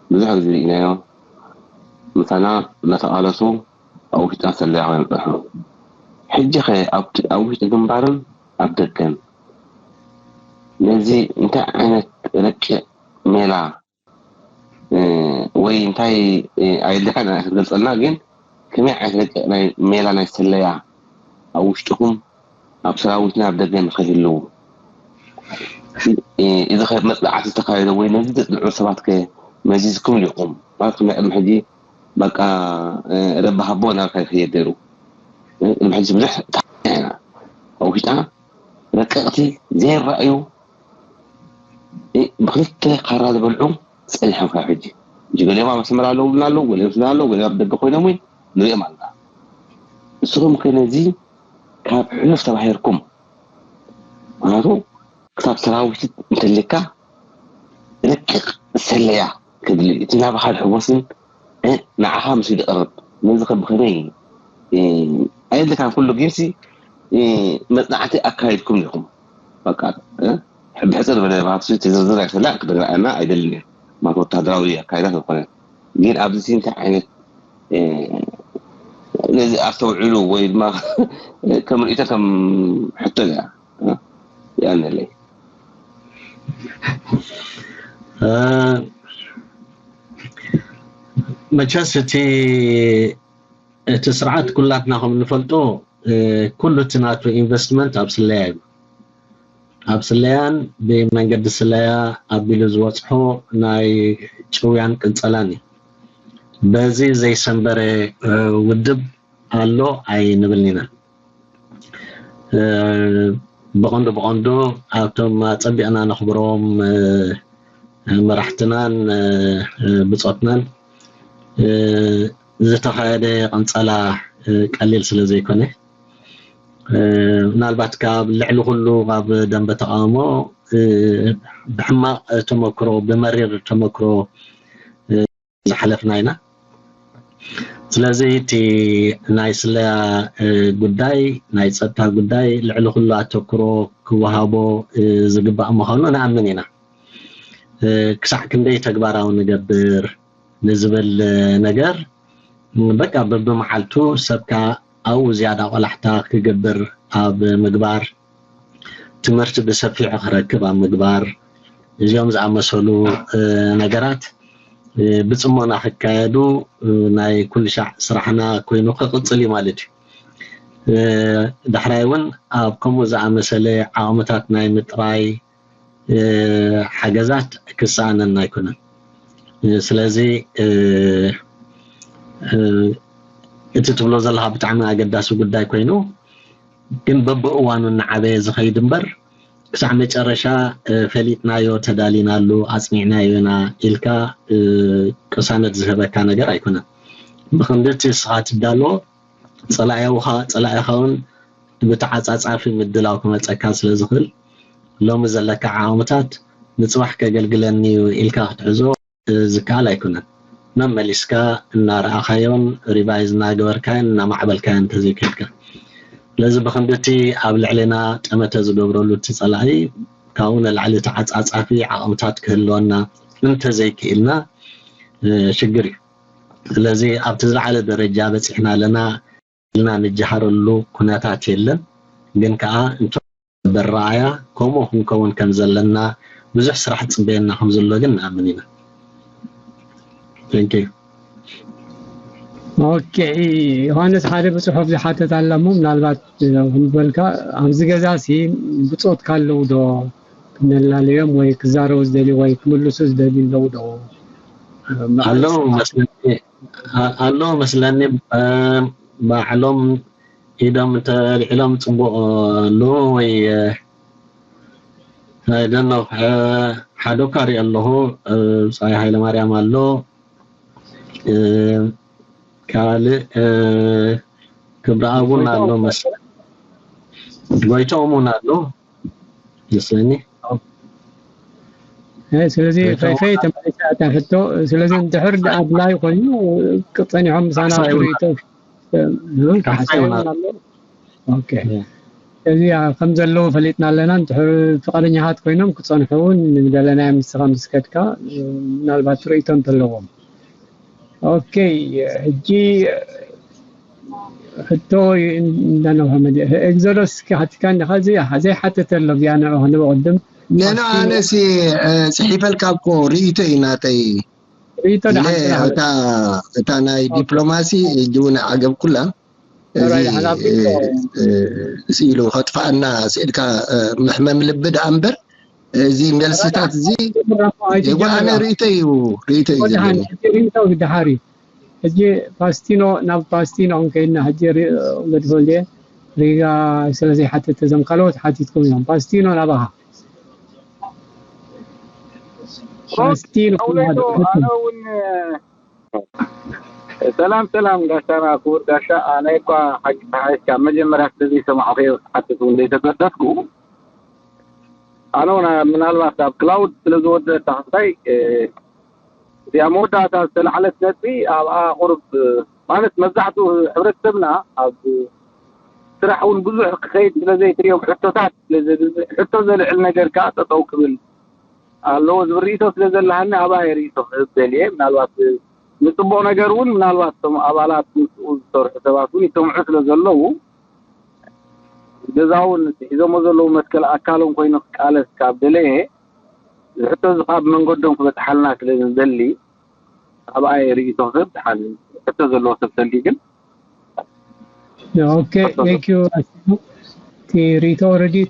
ብዙሕ ግዜ ርኢናዮ። ምሳና እናተቃለሱ ኣብ ውሽጢ ኣሰልያ ኮይኖም ጸንሑ። ሕጂ ኸ ኣብ ውሽጢ ግንባርን ኣብ ደገን ነዚ እንታይ ዓይነት ረቂቕ ሜላ ወይ እንታይ ኣየድልካ ክትገልጸልና፣ ግን ከመይ ዓይነት ረቂቕ ናይ ሜላ ናይ ስለያ ኣብ ውሽጥኹም ኣብ ሰራዊትና ኣብ ደገ ንኸይህልው እዚ ኸ መፅናዕቲ ዝተኻየደ ወይ ነዚ ዘፅንዑ ሰባት ከ መዚዝኩም ዲኹም? ማለት ከም ናይ ቅድሚ ሕጂ በቃ ረቢ ሃቦ ናብ ከይድ ገይሩ ቅድሚ ሕጂ ብዙሕ ተሓቲና ኢና ኣብ ውሽጣ ረቀቕቲ ዘይረኣዩ ብክልተ ካራ ዝበልዑ ፀኒሖም ካብ ሕጂ ሕጂ ገሊኦም ኣብ ኣስመራ ኣለዉ ብልና ኣለዉ ገሊኦም ስና ኣለዉ ገሊኦም ኣብ ደገ ኮይኖም እውን ንሪኦም ኣለና። ንስኹም ከ ነዚ ካብ ሕሉፍ ተባሂርኩም ምክንያቱ ክሳብ ሰራዊት እንተልካ ረቂቕ ሰለያ ክድሊ እቲ ናባኻ ዝሕወስን ንዓኻ ምስ ዝቐርብ ነዚ ከ ብኸመይ ኣየድልካን ኩሉ ጊንሲ መፅናዕቲ ኣካይድኩም ኢኹም በቃ ብሕፅር ዝበለ ባህርሲ ዝርዝር ኣይፈላእ ክደረኣና ኣይደልን እየ ማለት ወታደራዊ ኣካይዳ ዝኾነ ግን ኣብዚ እንታይ ዓይነት ነዚ ኣስተውዕሉ ወይ ድማ ከም ርእይቶ ከም ሕቶ እያ ያነለይ መቸስ እቲ እቲ ስርዓት ኩላትና ከም እንፈልጦ ኩሉ እቲ ናቱ ኢንቨስትመንት ኣብ ስለያ እዩ ኣብ ስለያን ብመንገዲ ስለያ ኣቢሉ ዝወፅሖ ናይ ጭውያን ቅንፀላን እዩ በዚ ዘይሰንበረ ውድብ ኣሎ ኣይንብልን ኢና ብቐንዱ ብቐንዱ ኣብቶም ኣፀቢቕና ነኽብሮም መራሕትናን ብፆትናን ዝተኻየደ ቅንፀላ ቀሊል ስለ ዘይኮነ ምናልባት ካብ ልዕሊ ኩሉ ኣብ ደንበ ተቃውሞ ብሕማቅ ተመክሮ፣ ብመሪር ተመክሮ ዝሓለፍና ኢና። ስለዚ እቲ ናይ ስለያ ጉዳይ፣ ናይ ፀጥታ ጉዳይ ልዕሊ ኩሉ ኣተክሮ ክወሃቦ ዝግባእ ምዃኑ ንኣምን ኢና። ክሳዕ ክንደይ ተግባራዊ ንገብር ንዝብል ነገር በቃ በብመዓልቱ ሰብካ ኣብኡ ዝያዳ ቆላሕታ ክገብር ኣብ ምግባር፣ ትምህርቲ ብሰፊሑ ክረክብ ኣብ ምግባር፣ እዚኦም ዝኣመሰሉ ነገራት ብፅሞና ክካየዱ ናይ ኩሉ ሻዕ ስራሕና ኮይኑ ክቕፅል እዩ ማለት እዩ። ዳሕራይ እውን ኣብ ከምኡ ዝኣመሰለ ዓቕምታት ናይ ምጥራይ ሓገዛት ክሰኣነና ኣይኮነን። ስለዚ እቲ ትብሎ ዘለካ ብጣዕሚ ኣገዳሲ ጉዳይ ኮይኑ፣ ግን በብእዋኑ እናዓበየ ዝኸይድ እምበር ክሳዕ መጨረሻ ፈሊጥናዮ፣ ተዳሊናሉ፣ ኣፅኒዕናዮ ኢና ኢልካ ቅሳነት ዝህበካ ነገር ኣይኮነን። ብክንዲ እቲ ንስኻ ትዳሎ ፀላኢኻ እውን ብተዓፃፃፊ ምድላው ክመፀካ ስለዝኽእል ሎሚ ዘለካ ዓቕምታት ንፅባሕ ከገልግለኒ እዩ ኢልካ ክትሕዞ ዝከኣል ኣይኮነን። መመሊስካ እናረኣኻዮን ሪቫይዝ እናገበርካዮን እናማዕበልካዮን እንተዘይከድካ። ስለዚ ብክንዲ እቲ ኣብ ልዕሌና ጠመተ ዝገብረሉ እቲ ፀላኢ ካብኡ ንላዕሊ ተዓፃፃፊ ዓቕምታት ክህልወና እንተዘይክኢልና ሽግር እዩ። ስለዚ ኣብቲ ዝለዓለ ደረጃ በፂሕና ኣለና ኢልና ንጀሃረሉ ኩነታት የለን። ግን ከዓ እንተ በረኣያ ከምኡ ክንከውን ከም ዘለና ብዙሕ ስራሕ ፅበየና ከም ዘሎ ግን ንኣምን ኢና። Thank you። ኦኬ፣ ዮሃንስ ሓደ ብፅሑፍ ዝሓተት ኣላ እሞ ምናልባት ክንበልካ ኣብዚ ገዛ ሲ ብፆት ካለው ዶ ክነላለዮም ወይ ክዛረቡ ዝደልዩ ወይ ክምልሱ ዝደልዩ ኣለዉ ዶ? ኣለዉ መስለኒ ኣለዉ መስለኒ ባዕሎም ኢዶም እንተልዒሎም ፅቡቅ ኣለዉ ወይ ኣይደኖ ሓደ እኳ ሪኦ ኣለኹ ፀይ ሃይለ ማርያም ኣሎ ካልእ ክብረኣብ እውን ኣሎ መስለኒ ጎይቶኦም እውን ኣሎ መስለኒ ስለዚ ፈይፈይ ተመሊሳ እታ ሕቶ ስለዚ እንድሕር ኣድላይ ኮይኑ ጸኒሖም ምሳና ክርእቶ ካሕሳይ እውን ኣሎ እዚ ከም ዘለዉ ፈሊጥና ኣለና እንድሕር ፍቃደኛታት ኮይኖም ክጸንሑ እውን ንደለናዮም ንስኻ ምስ ከድካ ምናልባት ርእቶ እንተለዎም ኦኬ ሕጂ ሕቶ እንዳነውሐ መዲያ ኤግዞዶስ እስኪ ሓቲካ እንዲካ እዚ ዘይሓተተ ኣሎ እዚኣ ንዑ ክንበ ቅድም ነኖ ኣነሲ ፅሒፈልካ እኮ ርእይቶ እዩ ናተይ ርእይቶ ደሓን እታ ናይ ዲፕሎማሲ እጅውን ዓገብ ኩላ እዚ ስኢሉ ከጥፋኣና ስኢልካ መሕመም ልቢ ደኣ እምበር እዚ መልስታት እዚ ኣነ ርእይቶ እዩ ርእይቶ እዩ ዘለኒ ርእይቶ እዩ ደሓር እዩ ሕጂ ፓስቲኖ ናብ ፓስቲኖ ክንከይድና ሕጂ ገድፈል ድየ ሪጋ ስለ ዘይሓተተ እዞም ካልኦት ሓቲትኩም እዮም ፓስቲኖ ናባኻ ፓስቲኖ ኣነ እውን ሰላም ሰላም ጋሻና ክቡር ጋሻ ኣነ እኳ ሓቂ ተሓይሽ ካብ መጀመርያ ስለ ዘይሰማዕኹ እየ ክሓትት እውን ዘይተገደድኩ ኣነ እውን ምናልባት ኣብ ክላውድ ስለ ዝወደአ እታ ክስታይ እዚኣ መወዳእታ ዝተላዕለት ነጥቢ ኣብኣ ቁሩብ ማለት መብዛሕትኡ ሕብረተሰብና ኣብ ስራሕ እውን ብዙሕ ክኸይድ ስለ ዘይትሪኦም ሕቶታት ስለ ዘብዝሕ ሕቶ ዘልዕል ነገር ከዓ ጠጠው ክብል ኣለዎ ዝብል ርእይቶ ስለ ዘለሃኒ ኣብኣ እየ ርእይቶ ክህብ ደልየ ምናልባት ንፅቡቅ ነገር እውን ምናልባት እቶም ኣባላት ምስኡ ዝሰርሑ ሰባት እውን ይሰምዑ ስለ ዘለዉ ገዛ እውን ሒዞሞ ዘለዉ መትከል ኣካሎም ኮይኑ ክቃለስ ካብ ደለየ እዚ ሕቶ እዚ ካብ መንገዶም ክበፅሓልና ስለ ዝደሊ ኣብኣ እየ ርእይቶ ክህብ ደሓን ሕቶ ዘለዎ ሰብ ተልዩ ግን ኦኬ thank you እቲ ርእይቶ already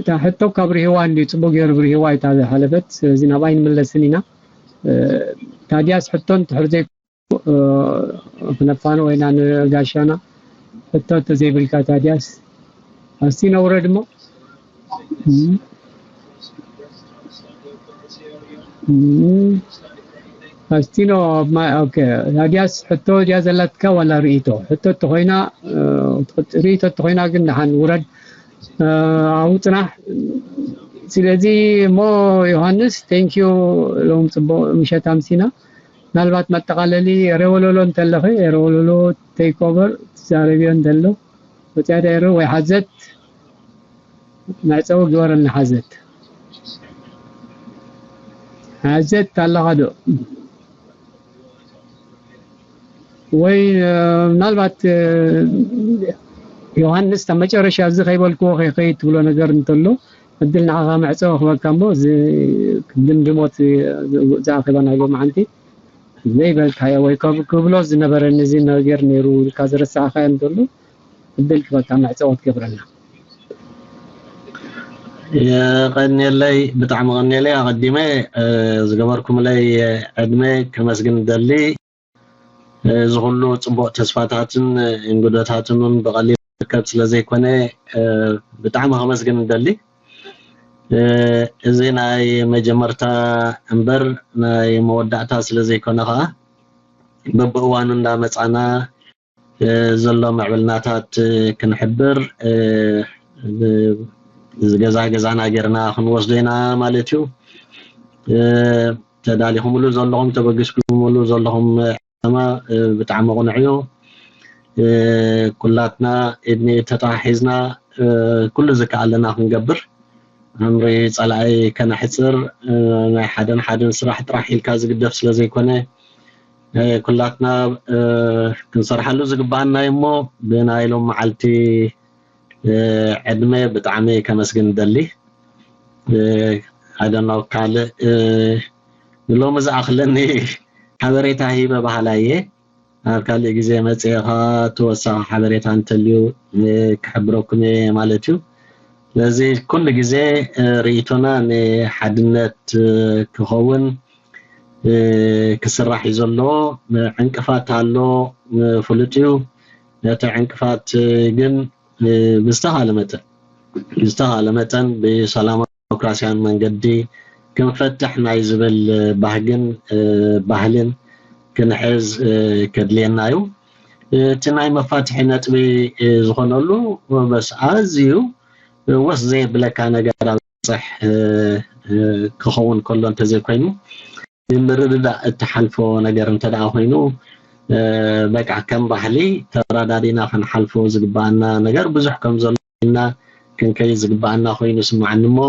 እታ ሕቶ ካብ ርህዋ እንዲ ፅቡቅ ገይሩ ብርህዋ እታ ዝሓለፈት ስለዚ ናብኣ ይንምለስን ኢና ታዲያስ ሕቶ እንድሕር ዘይ ክነፋንዎ ኢና ንጋሻና ሕቶ እንተዘይብልካ ታዲያስ ኣስቲ ነውረድ እሞ ኣስቲኖ፣ ኦኬ። ናድያስ ሕቶ ድያ ዘላትካ ዋላ ርእይቶ? ሕቶ እንተኾይና፣ ርእይቶ እንተኾይና ግን ደሓን ውረድ። ኣብኡ ጽናሕ። ስለዚ እሞ ዮሃንስ፣ ቴንኪዩ። ሎም ጽቡቕ ምሸት ኣምሲና። ምናልባት መጠቓለሊ ኤረወለሎ እንተለኺ፣ ኤረወለሎ ቴክ ኦቨር ትዛረብዮ እንተሎ፣ ወጽያ ዳይሮ ወይ ሓዘት መዕጸዊ ግበረልና። ሓዘት፣ ሓዘት ኣለኻ ዶ? ወይ ምናልባት ዮሃንስ፣ ኣብ መጨረሻ እዚ ከይበልክዎ ከይከይድ ትብሎ ነገር እንተሎ፣ ዕድል ንዓኻ መዕጸዊ ክበካ እሞ፣ እዚ ድምድሞት፣ እዛ ኣኼባ ናይ ሎማዓንቲ ዘይበልካዮ ወይ ክብሎ ዝነበረኒ እዚ ነገር ነይሩ ኢልካ ዝረሳዕካዮ እንተሎ፣ ዕድል ክበካ መዕጸዊ ክትገብረልና። የቐንየለይ፣ ብጣዕሚ ቀንየለይ። ኣቐዲመ ዝገበርኩምለይ ዕድመ ከመስግን እደሊ። እዚ ኩሉ ጽቡቕ ተስፋታትን እንግዶታትን እውን ብቐሊል ዝርከብ ስለ ዘይኮነ፣ ብጣዕሚ ከመስግን እደሊ። እዚ ናይ መጀመርታ እምበር ናይ መወዳእታ ስለ ዘይኮነ ከኣ፣ በብእዋኑ እንዳመጻና ዘሎ ምዕብልናታት ክንሕብር፣ እዚ ገዛ ገዛና ጌርና ክንወስዶ ኢና ማለት እዩ። ተዳሊኹምሉ ዘለኹም፣ ተበጊስኩምሉ ዘለኹም ዕላማ ብጣዕሚ ቅኑዕ እዩ። ኩላትና ኢድኒ ተተሓሒዝና ኩሉ ዝከኣለና ክንገብር፣ ኣምሪ ጸላኢ ከነሕጽር፣ ናይ ሓደን ሓደን ስራሕ ጥራሕ ኢልካ ዝግደፍ ስለ ዘይኮነ፣ ኩላትና ክንሰርሓሉ ዝግባኣና እዩ እሞ፣ ብናይ ሎም መዓልቲ ዕድመ ብጣዕሚ ከመስግን እደሊ። ኣደናው ካልእ ንሎሚ ዝኣኽለኒ ሓበሬታ ሂበ በሃላይ እየ። ኣብ ካልእ ግዜ መጺኤ ኸኣ ተወሳኺ ሓበሬታ እንተልዩ ክሕብረኩም እየ ማለት እዩ። ስለዚ ኩሉ ግዜ ርእይቶና ንሓድነት ክኸውን ክስራሕ እዩ ዘለዎ። ዕንቅፋት ኣሎ፣ ፍሉጥ እዩ። ነቲ ዕንቅፋት ግን ብዝተኻለ መጠን ብዝተኻለ መጠን ብሰላማዊ ዲሞክራሲያዊ መንገዲ ክንፈትሕ ናይ ዝብል ባህግን ባህልን ክንሕዝ ከድልየና እዩ። እቲ ናይ መፋትሒ ነጥቢ ዝኾነሉ በስ ኣዝዩ ወስ ዘየብለካ ነገር ኣብፅሕ ክኸውን ከሎ እንተዘይኮይኑ፣ ብምርድዳእ እትሓልፎ ነገር እንተ ደኣ ኮይኑ፣ በቃ ከም ባህሊ ተረዳዲና ክንሓልፎ ዝግባኣና ነገር ብዙሕ ከም ዘሎ ኢልና ክንከይድ ዝግባኣና ኮይኑ ስምዓኒ እሞ፣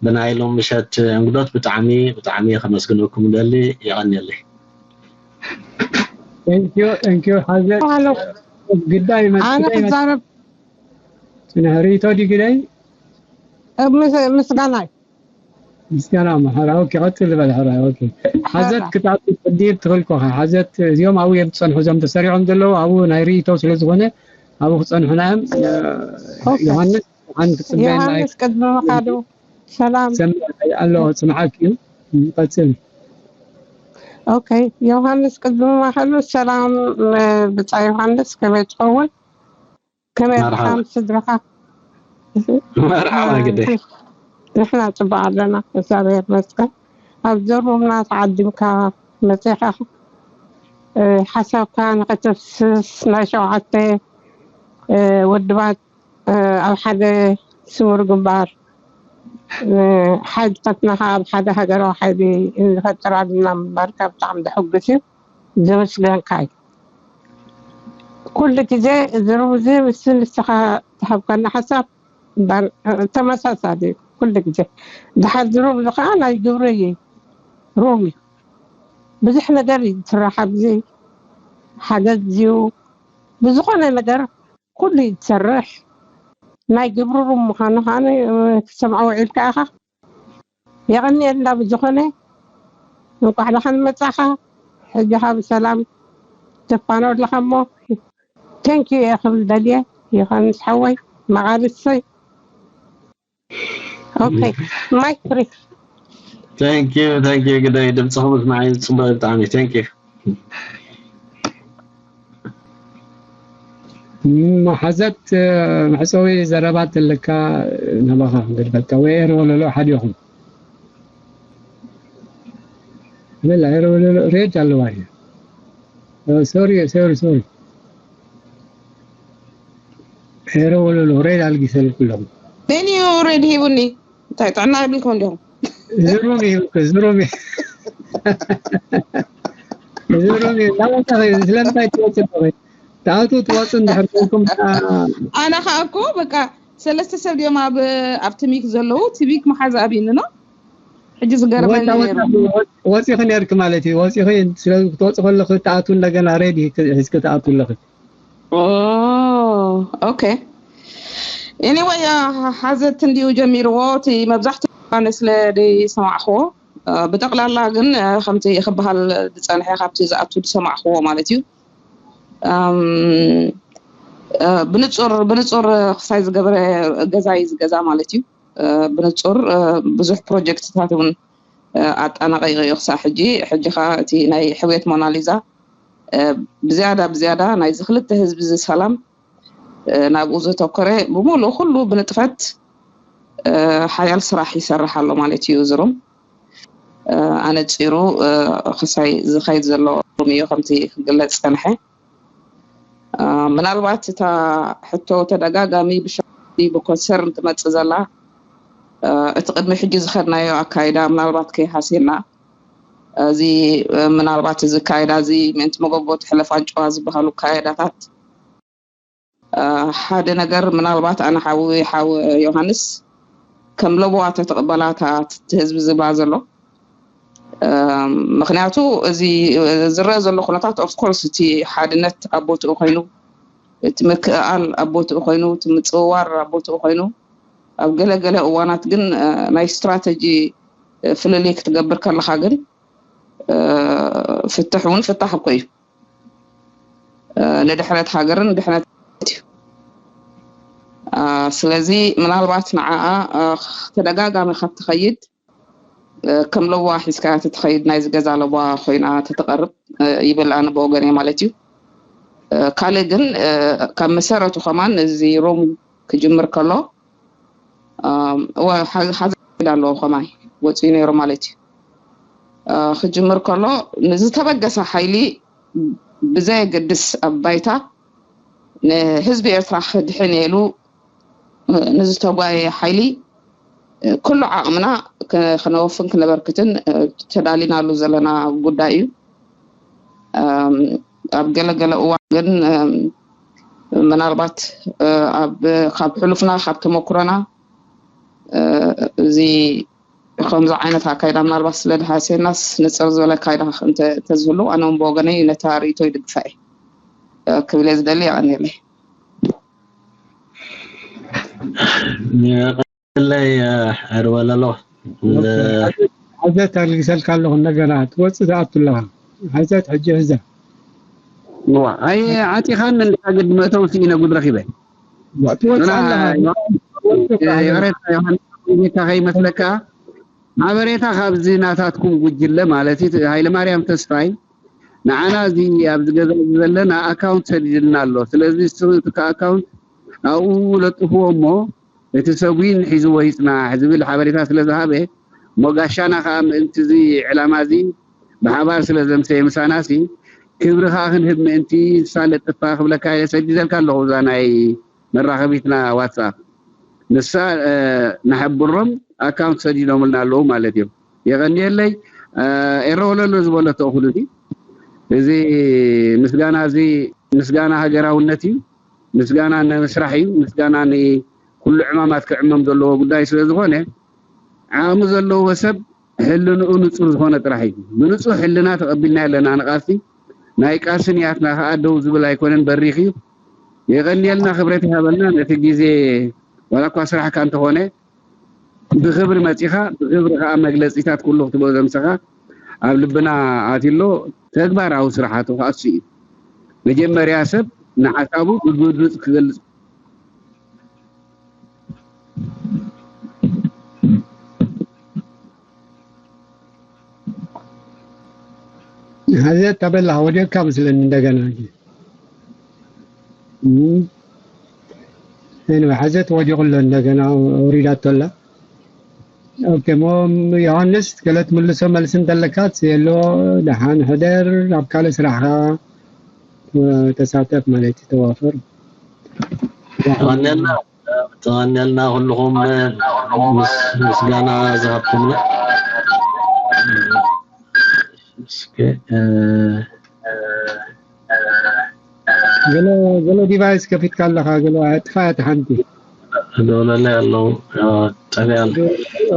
ብናይ ሎም ምሸት እንግዶት ብጣዕሚ ብጣዕሚ ከመስግነኩም ደሊ። የቐንየለይ። Thank you, thank you። ሓዘ ሃሎ፣ ግዳይ መስ- ኣነ ግዳይ መስ- ክዛረብ ጽንሕ ርእይቶ ድዩ ግዳይ? ምስ- ምስጋናይ ምስጋና ማሕራ። ኦኬ፣ ቀጽል ዝበል ሕራ። ኦኬ፣ ሓዘት ሕራ። ክትኣቱ ቅዲር ትኽእል ኮኻ። ሓዘት እዚኦም ኣብኡ እዮም ዝጸንሑ፣ እዞም ተሰሪዖም ዘለዉ ኣብኡ ናይ ርእይቶ ስለ ዝኾነ ኣብኡ ክጸንሑና እዮም። ኦኬ። ዮሃንስ ሓን ክትጽበየና ዮሃንስ ቅድሚ ምኻዱ ሰላም ሰምዕ ኣሎ፣ ጽንዓት እዩ። ቀጽል። ኦኬ። ዮሃንስ ቅድሚ ምኻዱ ሰላም። ብጻ ዮሃንስ ከመይ ትኸውን? ከመይ መርሓባ። ኢኻ ምስ ስድራኻ? መርሓባ ግደ። ንሕና ጽቡቕ ኣለና፣ እግዚኣብሔር ይመስገን። ኣብ ዘሩምና ተዓዲምካ መጺኻ፣ እ፣ ሓሳብካ ንኸተፍስስ ናይ ሸውዓተ፣ እ፣ ውድባት፣ እ፣ ኣብ ሓደ ስሙር ግንባር፣ እ፣ ሓይልታትና ኸዓ ኣብ ሓደ ሃገራዊ ሓይሊ ንፈጥር ኣለና ምንባርካ ብጣዕሚ ዘሐጉስ እዩ። ዘመስገንካ እዩ። ኩሉ ግዜ እዚ ርም እዚ ምስ ንስኻ ዝሃብካና ሓሳብ እምበር ተመሳሳሊ እዩ ኩሉ ግዜ። ድሓር እዚ ሩም እዚ ከዓ ናይ ግብሪ እዩ። ሩም እዩ። ብዙሕ ነገር እዩ ዝስራሕ ኣብዚ። ሓገዝ እዩ። ብዝኾነ ነገር ኩሉ እዩ ዝሰርሕ። ናይ ግብሪ ሩም ምዃኑ ከዓ ክትሰምዖ ውዒልካ ኢኻ። የቐንየልና ብዝኾነ እንቋዕ ደሓን መጻኻ። ሕጂ ኸዓ ብሰላም ትፋኖ ኣለኻ እሞ፣ ቴንኪዩ እየ ክብል ደልየ። ዮሃንስ ሓወይ፣ መቓልሰይ። ኦኬ፣ ማይክ ፍሪ። Thank you, thank you ግደይ፣ ድምፅኹም ምስማዓይ ፅቡቅ ብጣዕሚ። Thank you። እም፣ ሓዘት፣ እ፣ መዕጸዊ ዘረባ ተለካ ናባኻ ክገድፈካ ወይ ኤር ወለሎ ሓደ ይኹን። ኣበላ ኤረ ወለሎ ሬድ ኣለዋ እያ። ሶሪ ሶሪ ሶሪ። ኤረ ወለሎ ሬድ ኣልጊሰልኩ ኣለኹ። መን እዩ ሬድ ሂቡኒ? እንታይ ጥዕና የብልኩም እንዲኹም? ዝሩም እዩ እኮ፣ ዝሩም እዩ። ዝሩም እዩ። ናባታ ኸይዱ ስለምንታይ ትወፅእ ኣለኺ? ተኣትዉ ትወፅኡ እንድሕር ኮንኩም፣ ኣ- ኣነ ከዓ እኮ በቃ ሰለስተ ሰብ ድዮም ኣብ ኣብቲ ሚክ ዘለዉ? እቲ ሚክ መሓዝ ኣብዩኒ ነው። ሕጂ ዝገርመኒ ነይሩ። ወፂኺ ነርኪ ማለት እዩ። ወፂኺ ስለ ክትወፂ ከለኺ ትኣትዉ እንደገና ሬድ ሒዝኪ ትኣትዉ ኣለኺ። ኦኬ። ኤኒወይ፣ ሓዘት እንዲዩ ጀሚርዎ። እቲ መብዛሕትኡ ኣነ ስለ ዘይሰማዕኽዎ፣ ብጠቕላላ ግን ከምቲ ክበሃል ዝፀንሐ ካብቲ ዝኣቱ ዝሰማዕኽዎ ማለት እዩ። ብንፁር ብንፁር ክሳይ ዝገበረ ገዛ እዩ ዝገዛ ማለት እዩ። ብንፁር ብዙሕ ፕሮጀክትታት እውን ኣጣናቒቑ እዩ ክሳብ ሕጂ። ሕጂ ኸዓ እቲ ናይ ሕውየት ሞናሊዛ ብዝያዳ ብዝያዳ ናይዚ ክልተ ህዝቢ እዚ ሰላም ናብኡ ዘተኮረ ብምሉእ ኩሉ ብንጥፈት ሓያል ስራሕ ይሰርሕ ኣሎ ማለት እዩ። ዝሩም ኣነፂሩ ክሳይ ዝኸይድ ዘሎ ሩም እዩ ከምቲ ክግለፅ ፀንሐ። ምናልባት እታ ሕቶ ተደጋጋሚ ብሸ ብኮንሰርን ትመፅእ ዘላ እቲ ቅድሚ ሕጂ ዝኸድናዮ ኣካይዳ ምናልባት ከይሃስየና እዚ ምናልባት እዚ ኣካይዳ እዚ ምእንቲ መጎጎ ትሕለፍ ኣንጭዋ ዝበሃሉ ኣካይዳታት ሓደ ነገር ምናልባት ኣነ ሓዊ ሓዊ ዮሃንስ ከም ለበዋ ተተቕበላ እታ እቲ ህዝቢ ዝብላ ዘሎ ምክንያቱ እዚ ዝረአ ዘሎ ኩነታት ኦፍኮርስ እቲ ሓድነት ኣብ ቦትኡ ኮይኑ እቲ ምክእኣል ኣብ ቦትኡ ኮይኑ እቲ ምፅውዋር ኣብ ቦትኡ ኮይኑ ኣብ ገለገለ እዋናት ግን ናይ ስትራተጂ ፍልልይ ክትገብር ከለካ ግን ፍትሕ እውን ፍታሕ እኮ እዩ። ንድሕነት ሃገርን ድሕነት እዩ። ስለዚ ምናልባት ንዓኣ ተደጋጋሚ ካብ ትኸይድ ከም ለዋ ሒዝካ ትትኸይድ ናይዚ ገዛ ለዋ ኮይና ተተቐርብ ይብል ኣነ ብወገነይ ማለት እዩ። ካልእ ግን ካብ መሰረቱ ከማን እዚ ሮም ክጅምር ከሎ እወ ሓዘ ኣለዎ ከማይ ወፅዩ ነይሩ ማለት እዩ። ክጅምር ከሎ ንዝተበገሰ ሓይሊ ብዘየገድስ ኣብ ባይታ ንህዝቢ ኤርትራ ክድሕን ኢሉ ንዝተጓየ ሓይሊ ኩሉ ዓቕምና ክነወፍን ክነበርክትን ተዳሊናሉ ዘለና ጉዳይ እዩ። ኣብ ገለገለ እዋን ግን ምናልባት ኣብ ካብ ሕሉፍና ካብ ተመኩሮና እዚ ከምዚ ዓይነት ኣካይዳ ምናልባት ስለ ድሃሴናስ ንፅር ዝበለ ኣካይዳ እንተዝህሉ ኣነ እውን ብወገነይ ነታ ርእቶ ይድግፋ እየ ክብል እየ ዝደሊ። የቐኒለይ። ለይ ዕርበለሎ ሓዘት ኣልግሰልካ ኣለኹ እንደገና ትወፅእ ትኣቱ ኣለኻ። ሓዘት ሕጂ ሕዘ ኣይ ዓጢኻን እንዳ ግዲ መእተው ስኢነ ጉድ ረኺበ ትወፅእ ኣለኻ። ይቕሬታ ዮሃንስ ከይመስለካ ሓበሬታ ካብዚ ናታትኩም ጉጅለ ማለት እዩ ሃይለማርያም ተስፋይ ንዓና እዚ ኣብዚ ገዛ እዚ ዘለና ኣካውንት ሰዲድልና ኣሎ። ስለዚ ንስኻ እቲ ኣካውንት ኣብኡ ለጥፍዎ እሞ እቲ ሰብ ዊን ሒዝዎ ይፅናሕ ዝብል ሓበሬታ ስለ ዝሃበ እሞ ጋሻና ከዓ ምእንቲ እዚ ዕላማ እዚ ብሓባር ስለ ዘምሰየ ምሳና ሲ ክብሪ ከዓ ክንህብ ምእንቲ ንሳ ለጥፋ ክብለካ ኢለ ሰዲደልካ ኣለኹ እዛ ናይ መራኸቢትና ዋትሳፕ ንሳ ንሓብሮም ኣካውንት ሰዲዶምልና ኣለዉ ማለት እዮም። የቐንየለይ ኤረ ወለሎ ዝበሎ ተእኹል እዚ እዚ ምስጋና እዚ ምስጋና ሃገራውነት እዩ። ምስጋና ንምስራሕ እዩ። ምስጋና ንኩሉ ዕማማት ክዕመም ዘለዎ ጉዳይ ስለ ዝኾነ ዓቕሚ ዘለዎ ሰብ ሕልንኡ ንፁር ዝኾነ ጥራሕ እዩ። ብንፁህ ሕልና ተቐቢልና ኣለና ንቃልሲ ናይ ቃልሲ ንያትና ከዓ ደው ዝብል ኣይኮነን በሪኽ እዩ። የቐንየልና ክብረት ይሃበልና ነቲ ግዜ ዋላ እኳ ስራሕካ እንተኾነ ብክብሪ መፂኻ ብክብሪ ከዓ መግለፂታት ኩሉ ክትብኦ ዘምሰኻ ኣብ ልብና ኣትሎ ተግባራዊ ስራሓቱ ከዓ እሱ እዩ። መጀመርያ ሰብ ንሓሳቡ ብግዱፅ ክገልፅ ሀዘት ተበላህ ወዲቕካ መስለኒ እንደገና ሀዘት ወዲቑ ኣሎ እንደገና ወሪዳቶ ኣላ። ኦኬ፣ ሞ ዮሃንስ፣ ገለ ትምልሶ መልሲ እንተለካ? የሎ፣ ደሓን ሕደር፣ ኣብ ካልእ ስራሕኻ ተሳተፍ ማለት እዩ፣ ተዋፈር። ተቐንየልና። ተቐንየልና ኩልኹም ምስ ምስጋና ዝሃብኩምና። እስከ ገለ ገለ ዲቫይስ ከፊትካ ኣለኻ፣ ገለ ኣጥፋ፣ እታ ሓንቲ ደውለለይ ኣለዉ። ጠልያን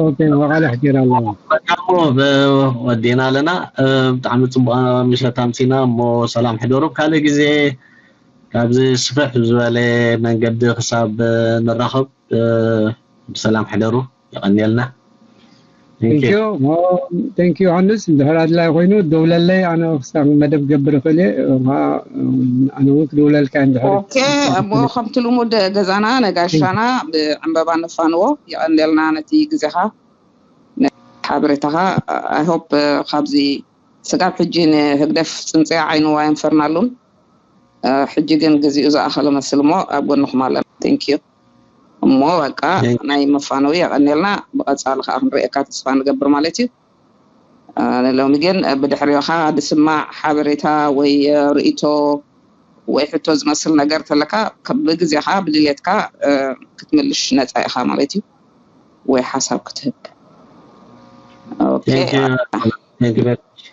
ኦኬ፣ ወቓልሕ ጌራ ኣለዋ። ወዲና ኣለና። ብጣዕሚ ፅቡቅ ምሸት ኣምሲና እሞ ሰላም ሕደሩ። ካልእ ግዜ ካብዚ ስፍሕ ዝበለ መንገዲ ክሳብ ንራኸብ ብሰላም ሕደሩ። የቐንየልና። ቴንኪዩ። ቴንኪዩ ዮሃንስ፣ እንድሕር ኣድላይ ኮይኑ ደውለለይ፣ ኣነ ክሳብ መደብ ክገብር እኽእል እየ። ኣነ እውን ክድውለልካ እንድሕር ኦኬ። እሞ ከምቲ ልሙድ ገዛና ነጋሻና ብዕንበባ ነፋንዎ። የቐንየልና ነቲ ግዜኻ፣ ሓበሬታኻ። I hope ካብዚ ስጋብ ሕጂ ንህግደፍ ፅንፅያ ዓይንዋ የንፈርናሉን። ሕጂ ግን ግዚኡ ዝኣኸለ መስል እሞ ኣብ ጎንኹም ኣለና። ቴንኪዩ። እሞ በቃ ናይ መፋነዊ የቐንየልና። ብቐፃሊ ከዓ ክንሪኤካ ተስፋ ንገብር ማለት እዩ። ሎሚ ግን ብድሕሪኻ ዝስማዕ ሓበሬታ ወይ ርእይቶ ወይ ሕቶ ዝመስል ነገር ተለካ ብግዜኻ ብድሌትካ ክትምልሽ ነፃ ኢኻ ማለት እዩ፣ ወይ ሓሳብ ክትህብ። ኦኬ። Thank you. Thank you very much.